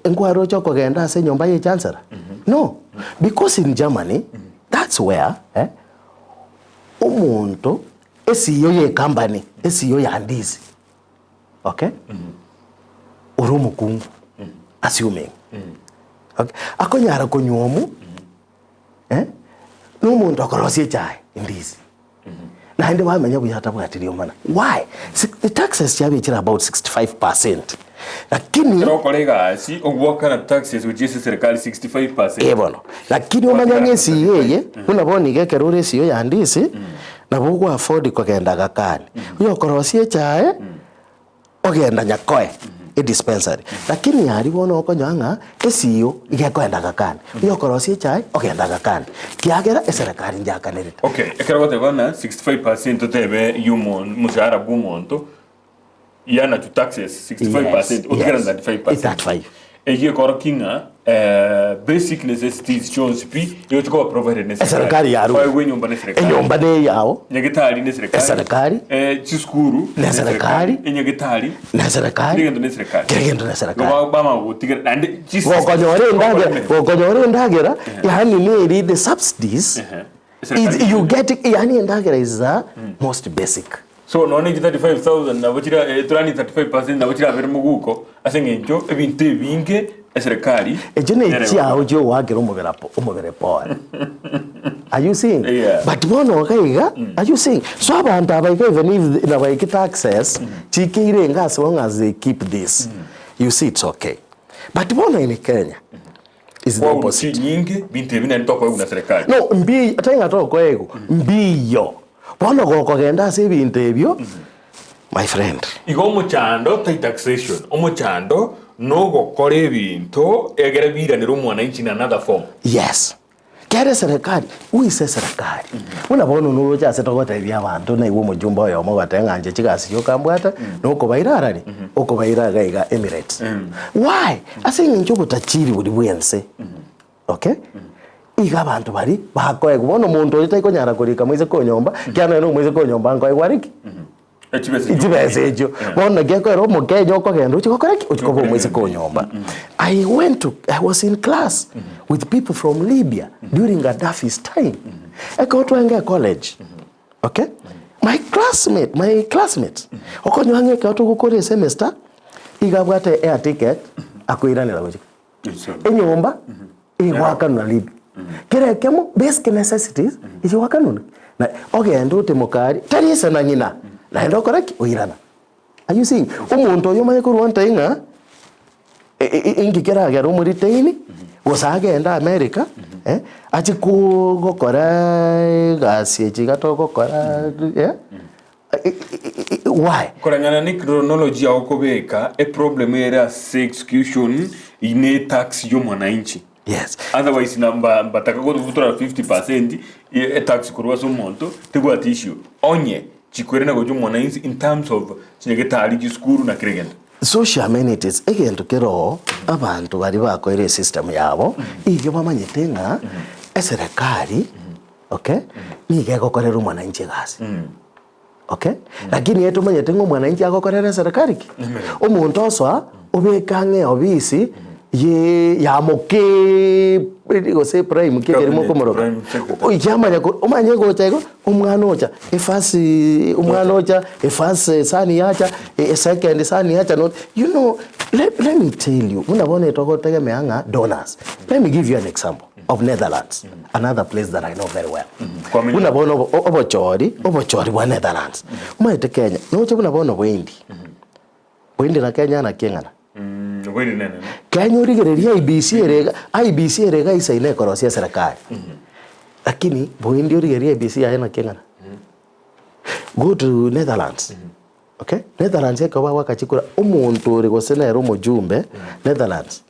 Nkwaroche okogenda ase enyomba ye chancellor? No, because in Germany that's where eh, omonto esiyo ye company esiyo ya ndizi okay ore omokungu assuming okay akonyara konywa omo eh, na omonto okorosia echae endizi naende bamenya buya atabwati riomana why the taxes chiabechire about 65% lakini Ekero okora egasi, ogwakana taxes gochia ase eserekari 65%. Eh bono, lakini omanye ng'a esiyo eye, buna bono iga ekero ore esiyo ya ndisi, nabo ogo afford kogenda Gakani. Oyokorosia echae, ogenda Nyakoe edispensary. Lakini aria bono okonyora ng'a esiyo iga ekoenda Gakani, oyokorosia echae ogenda Gakani, kiagera eserekari nchakanerete. Okay, ekero ogoteba ng'a 65% otebe ya omo omoshahara bwa omonto, yana to taxes 65% otigare na 35%. 35. Eyio ekorokia ng'a eh, basic necessities chionsi pi nigo chikoba provided na Eserikari yarure. Oegwe enyomba na eserikari. Enyomba na eyao. Nyagetari na eserikari. Eserikari. Eh, chisukuru Na eserikari. Enyagetari. Na eserikari. Kera egento na eserikari. Kera egento na eserikari. Igo bamanya gotigera naende chis- Gokonyora endagera, gokonyora endagera, yaani neri the subsidies, Eserikari. is, you get, yaani endagera is the most basic. So nonya ne chi 35,000 nabo chira eh, torani 35% nabo chirabere moguko ase eng'encho ebinto ebinge eserekari Echio ne nere chiao chiogoakera omobere apo omobere pore. Are you seeing? Yeah. But bono iga iga, are you seeing? So abanto aba iga even if nabaikete access, chikeire enga as long as they keep this, you see it's okay. But bono in Kenya, is the Kwauru opposite. chinyinge binto ebi naende tokoegwa na serikali. No, mbi tari ng'a tokoegwa, mbiyo. Bono gokogenda ase ebinto ebio, my friend. Igo omochando tai taxation, omochando nogokora ebinto egere biranere omwananchi in another form. Yes. Kere eserekari, wise eserekari. Buna bono noroche ase togotebia abanto naigwe omojumbe oyomo ogoteba ng'a inche chigasi chioka mbwate, nokobaira arari, okobaira iga iga Emirates. Why? Ase eng'encho obotachiri boria bwa ense. Okay? Iga abanto baria bakoegwa. Bono omonto oria taikonyara korika moiseke o nyomba, ekiagera nonye na omoiseke o nyomba nkoegwa are ki? Chibesa echio. Bono naki ekoera omokenya okogenda ochie gokora ki? Ochie koba omoiseke o nyomba. I went to, I was in class with people from Libya during Gaddafi's time. Ekero twarenge ecollege, okay, my classmate, my classmates, okonyora ng'a ekero togokora esemester, iga abwate air ticket akoiranera gochia Enyomba egoakanwa Libya. Kera ekemo basic necessities echigoakanwa na ogende otemoke aria tari ise na ng'ina naende okore ki? Oirana. Are you seeing? Omonto oyo omanye korwa ntai ng'a inki keragere omoretain gose agende America eh, achie ko gokora egasi echi iga togokora eh, why? Koreng'ana ne chronology yao okobeka, eproblem ere ase execution ne etax ya omwananchi. Yes. Otherwise na mba mbataka gotora 50% ye etax korwa ase omonto tebwati issue. Onye chikwerena gocha omwananchi in terms of chinyagetari, chisukuru na kera egento. Social amenities, egento kere oo abanto baria bakoire esystem yabo, igo bamanyete ng'a eserekari Okay, nigo egokorera omwananchi egasi. Okay, lakini etomanyete ng'a omwananchi agokorera eserekari ki? Omonto osoa obeke ang'e eofisi ye ya mokeee gose prime ki ekeri Cabinet, mokomoroka. prime secretary. Yamanya ko omanye gocha igo, omwana ocha efirst omwana ocha efirst son yacha, esecond son yacha no you know let let me tell you buna bono etogotegemea ng'a donors, let me give you an example. of Netherlands, another place that I know very well. Kwamenya- Buna bono obo- o- obochori, obochori bwa Netherlands. Omanyete Kenya, noche buna bono Boindi. Boindi na Kenya naki eng'ana? Boindi nene. Kenya origereria IEBC ere iga, IEBC ere iga isaine ekorosia eserekari. Lakini Boindi origereria IEBC yaye naki eng'ana? Go to Netherlands. Okay? Netherlands ekero bagoaka chikura, omonto ore gose nere omojumbe, Netherlands,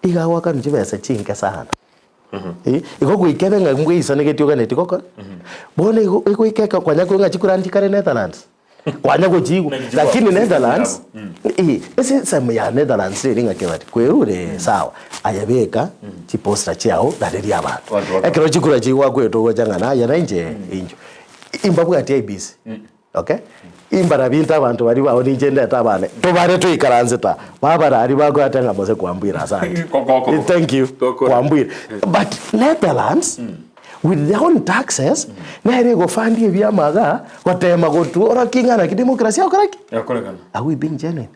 Iga agoakanwa chibesa chinke sana. Eh, igo goika ebe ng'a mbweisanegetie oganetie gokora. Bono igo egoika eke kwanya korwa ng'a chikura nchikare Netherlands. Kwanya gochiigwa. Naki chikwa- Lakini system Netherlands, yabo. eh, esystem ya Netherlands eri ng'aki bari, kwerure sawa, aye beka chiposter chiago rareria abanto. Abanto bakore. Ekero chikura chigoakwa ogocha ng'a naye na inche incho. Imbabwati IEBC. Okay? Imbarabie inte abanto baria bao ninche ndete abane, tobare toikaranse ta, babarari bakoete ng'a mose kwambuire asante. Kokoko. Eh, Thank you. Tokore. Kwambuire. But Netherlands, with their own taxes, nere egofandi ebiama iga, gotema gotuorokia ng'a naki democracy egokora ki? Yakorekana. Are we being genuine?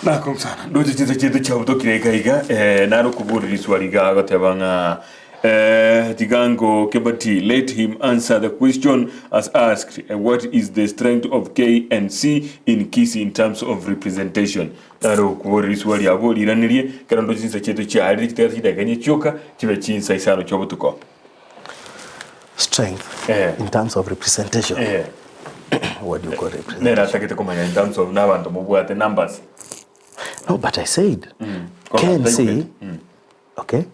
Nakong'u sana ndoche chinsa chiaito chiabutokire iga iga eh, naro okobori riswali iga agoteba ng'a eh, Tigango Kebati let him answer the question as asked eh, what is the strength of KNC in Kisii in terms of representation naro okobori riswali abwo riiranerie ekero ndoche chinsa chiaito chiarire chitagete chidakika inye chioka chibe chinsa isano chia obotuko Strength Eh. in terms of representation. eh. What do you call representation? Nere atagete komanya in terms of nabanto mobwate numbers. No, but I said Koga, KNC, thank you. okay,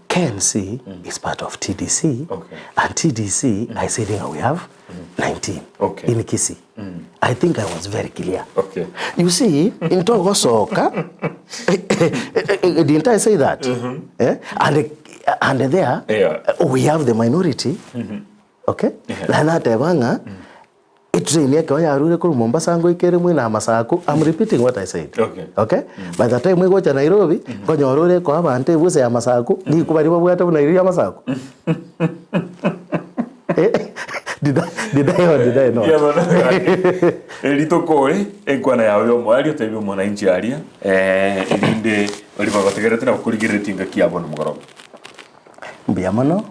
KNC is part of TDC, Okay. and TDC, I said we have 19 Okay. in Kisii. I think I was very clear. Okay. You see, in Togosoka, didn't I say that? Eh? And, and there, Yeah. we have the minority. Okay? Na nateba ng'a etrain ekero yarure korwa Mombasa ngoika ere mwena Masaku, I'm repeating what I said. Okay. Okay? By the time egocha Nairobi, nkonyora ore ekoa abanto ebusa ya Masaku, rikuba riria babwate buna riria ria Masaku. Eh, did I, did I or did I not? Yeah, bono gaki. Rituko ore enkwana yago y'omoerio tebia omwananchi aria eh, erinde baria bagotegerete na gokorigereretie engaki ya bono mogoroba. Mbuya mono,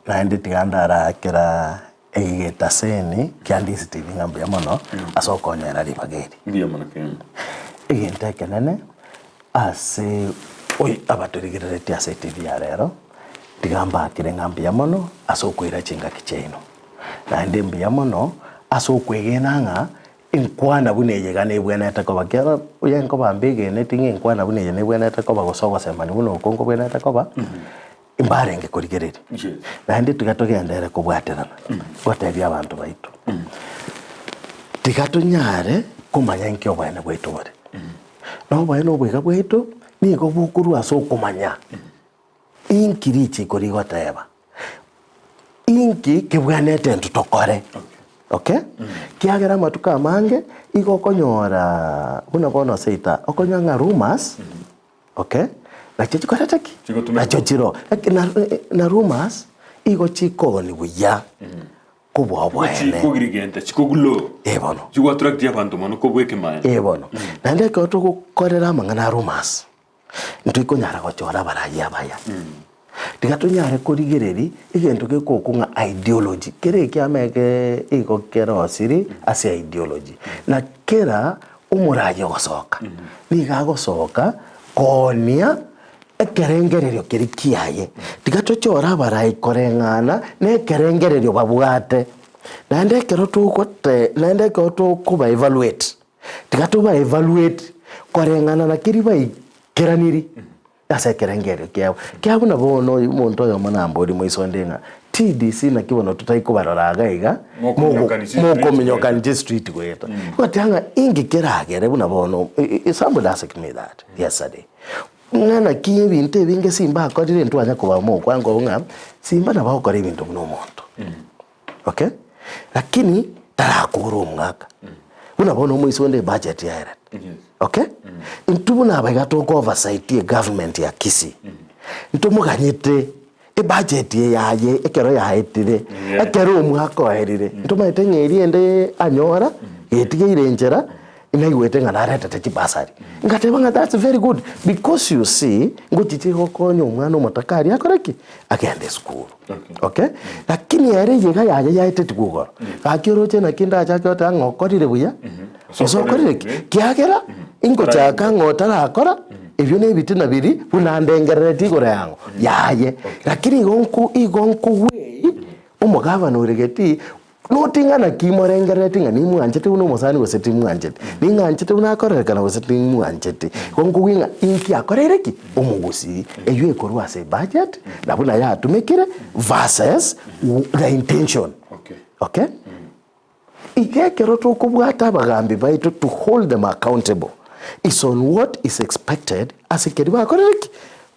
naende tiga ndarakera egetaseni kia Ndizi TV ng'a mbuya mono ase okonyera ribaga eri. Mbuya mono kegima. Egento ekenene ase oi abatorigereretie ase etv ya rero, tiga mbakire ng'a mbuya mono ase okoira chingaki chiaino. Naende mbuya mono ase okwegena ng'a Enkwana buna eye iga nebwenerete koba, ekiagera onye nkoba mbegeneti ng'a enkwana buna eye nebwenerete koba gose ogosemania buna oko nkobwenerete koba, mbarenge korigereria. Naende tiga togenderere kobwaterana, gotebia abanto baito, tiga tonyare komanya inki oboene bwaito bore. Na oboene obo iga bwaito, Nigo bokorwa ase okomanya inki richiko rigoteba, inki kebwenerete intwe tokore, okay? Kiagera amatuko amange igo okonyora buna bono seita, okonyora ng'a rumours, okay, nachio chikorete ki? Chigotumekwa. Nachio chiroo. Lakini na na rumours igo chikogoni buya kobua oboene. Chikogirigenta, chikoglow. Eh bono. Chigwattractia abanto mono kobua ekemaene. Eh bono. Naende ekero togokorera amang'ana a rumours, ntwikonyara gochora abarayia abaya. Tiga tonyare korigereria egento gekokwa ng'a ideology, kera ekiama eke igo kerosiri ase ideology. Na kera omoraia ogosoka, nigo agosoka koonia ekerengererio keria kiaye. Tiga tochore abarai koreng'ana na ekerengererio babwate. Naende ekero togote naende ekero tokoba evaluate, tiga toba evaluate koreng'ana na keria baikeraniri ase ekerengererio kiabo. Kiabwo nabo bono oyo omonto oyomo namborie moiso onde ng'a TDC naki bono totari kobarora iga iga, Mokominyokani chistreet mokominyokani chistreet goeta. Goteeba ng'a inki keragere buna bono, somebody asked me that yesterday. Ng'a naki ebinto ebinge Simba akorire ntwanya koba mokwango ng'a Simba nabo agokora ebinto buna omonto. Okay? Lakini tarakora omwaka. Buna bono omoisia onde ebudget yaerete. Okay? Intwe buna abaiga toko oversight egovernment ya Kisii, ntomoganyete ebudget eye yaye ekero yaetire, ekero omwaka oerire, ntomanyete ng'a eria ende anyora, etigeire enchera, Naigwete ng'a naretete chibasari. Ngateba ng'a that's very good because you see, ngochiche gokonya omwana omotaka aria akore ki? Agende esukuru. Okay? Lakini ere eye iga yaye yaetetigwe igoro. Gaki oroche naki ndachake goteba ng'a okorire buya, gose okorire ki? Kiagera, ingochaka ng'a otarakora, ebio na ebitina biria buna ndengerereti igoro yang'o? Yaye. Lakini igo nko igo nkogwei omogavana ore getii. Noting'ana ki morengerereti ng'a nimwanchete buna omosani gose timwancheti? Ning'anchete buna akorerekana gose timwancheti? Igo nkogwia ng'a inki akoreire ki? Omogusii. Eyio ekorwa ase ebudget na buna yatumekire versus the intention. Okay. Okay? Iga ekero tokobwata abagambi baito to hold them accountable is on what is expected ase keria bakorire ki?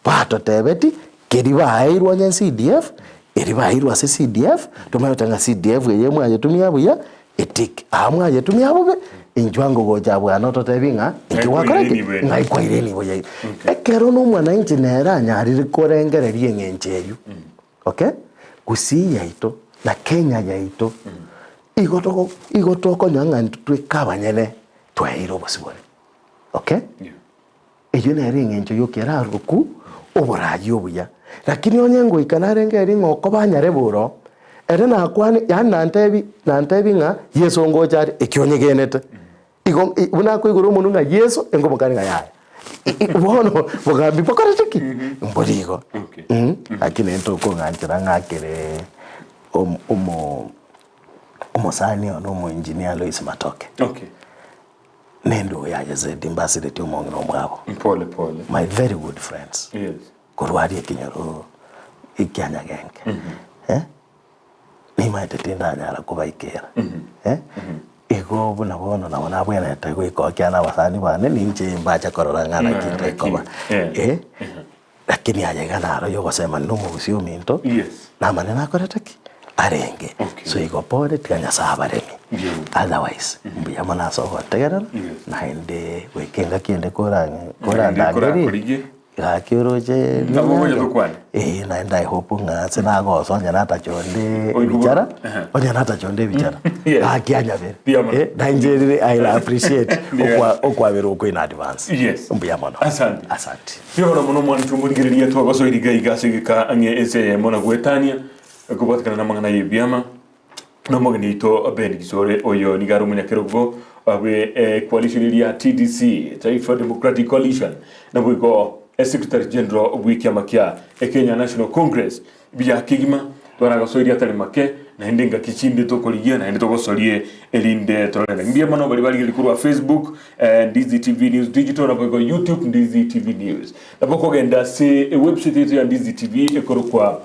Batotebeti keria baeirwe onye CDF, Eri baeirwe ase CDF, tomanyete ng'a CDF eye mwayetumia buya, etick. Aa mwayetumia bobe, inchwe ango gocha abwo ototebi ng'a inki gwakora ki? Ng'ai kwaire enibo yaino. Ekero na omwananchi nere anyarire korengereria eng'encho eywo, okay, Gusii yaito na Kenya yaito, igo togo igo tokonyora ng'a intwe tweka abanyene twaeire obosibore, okay. Eyio nere engencho y'okeraruku oboraai obuya. Lakini onye ngoika narenge erio ng'a okoba anyare boro, ere nakwane, yaani nantebi, nantebi ng'a Yeso ngocha are, ekio onyegenete. Igo buna akoigora omonwe ng'a Yeso, engomokani ng'a yaya. Bono bogambi bokorete ki? Mbori igo. Okay. Lakini ntokong'anchera ng'akere omo omo omosani one omoengineer Lois Matoke. Okay. Nendugu yaye Zedi mbasiretie omong'ina omwabo. Pole pole. My very good friends. Yes. Korwa aria ekenyoro ekia Nyagenke. Eh, nimaete tindanyara kobaikera. Eh, igo buna bono nabo nabwenerete goika okiana abasani bane ninche mbache korora ng'a naki Ng'a ntekoba. naki, eh. Eh, Lakini aye iga naro y'ogosemania nomogusii ominto, Yes. namang'ana akorete ki? Arenge. Okay. So igo pore tiga Nyasae abaremi. Yeah. Otherwise, mbuya mono ase ogotegerera, Yes. naende goika engaki ende korang'e Naende korandangerie, korakorigie. gaki oroche Nabo ogocha ning'ange. tokwane. Eh, naende I hope ng'a ase nagosa onye natachonde Oigwe ebichara, Aha. onye natachonde ebichara, Yes. gaki anyabere. Mbuya mono. Eh, nainche rire I appreciate Yeah. okwa okwaberwa okwo in advance. Yes. Mbuya mono. Asante. Asante. Rirorio mono omwancho omorigereria twagosoire iga iga ase egeka ang'e ense eyemo na goetania kobwatekana namang'ana y'ebiama na omogeni oito Ben Gisore oyo nigo are omonyakerogo bwe coalition eria TDC Taifa Democratic Coalition naboigo Secretary General bw'ekiama kia Kenya National Congress buya kegima twaragosoirie atari make. Naende engaki chinde tokorigia naende togosorie erinde tororere. Mbuya mono baria barigereria korwa Facebook, Ndizi TV News Digital naboigo YouTube Ndizi TV News. Nabo okogenda ase ewebsite yaito ya Ndizi TV ekorokwa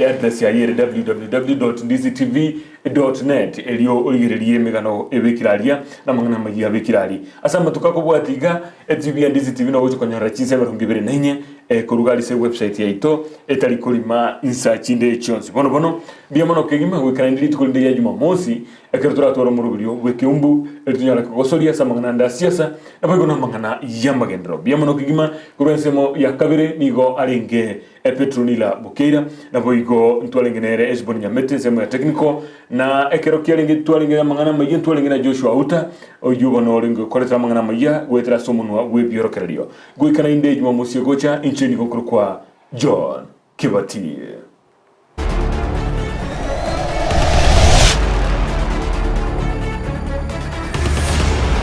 address yaye ere www.ndizitv.net erio origererie emegano ebekire aria na amang'ana amayia abekire aria. Ase amatuko akobwatia iga, etv ya Ndizi TV nogocha konyorera chinsa emerongo ebere na inye Koruga ase ewebsite yaito etari korima insa chinde chionsi. Bono bono, mbuya mono kegima goika naende rituko rinde ria Jumamosi, ekero toratware omoroberio bw'ekeumbu, erio tonyare kogosoria ase amang'ana ande a siasa, naboigo namang'ana y'amagenderero. Mbuya mono kegima korwa ensemo ya kabere nigo arenge Petronila Bokeira, naboigo ntwarenge nere Hesbon Nyamete ensemo ya technical, na ekero kiarenge twarenge amang'ana amayia ntwarenge na Joshua Auta, oyio bono orenge gokoretera amang'ana amayia goetera ase omonwa bw'ebiorokererio. Goika naende Jumamosi egocha, inche nigo nkorokwa John Kibati.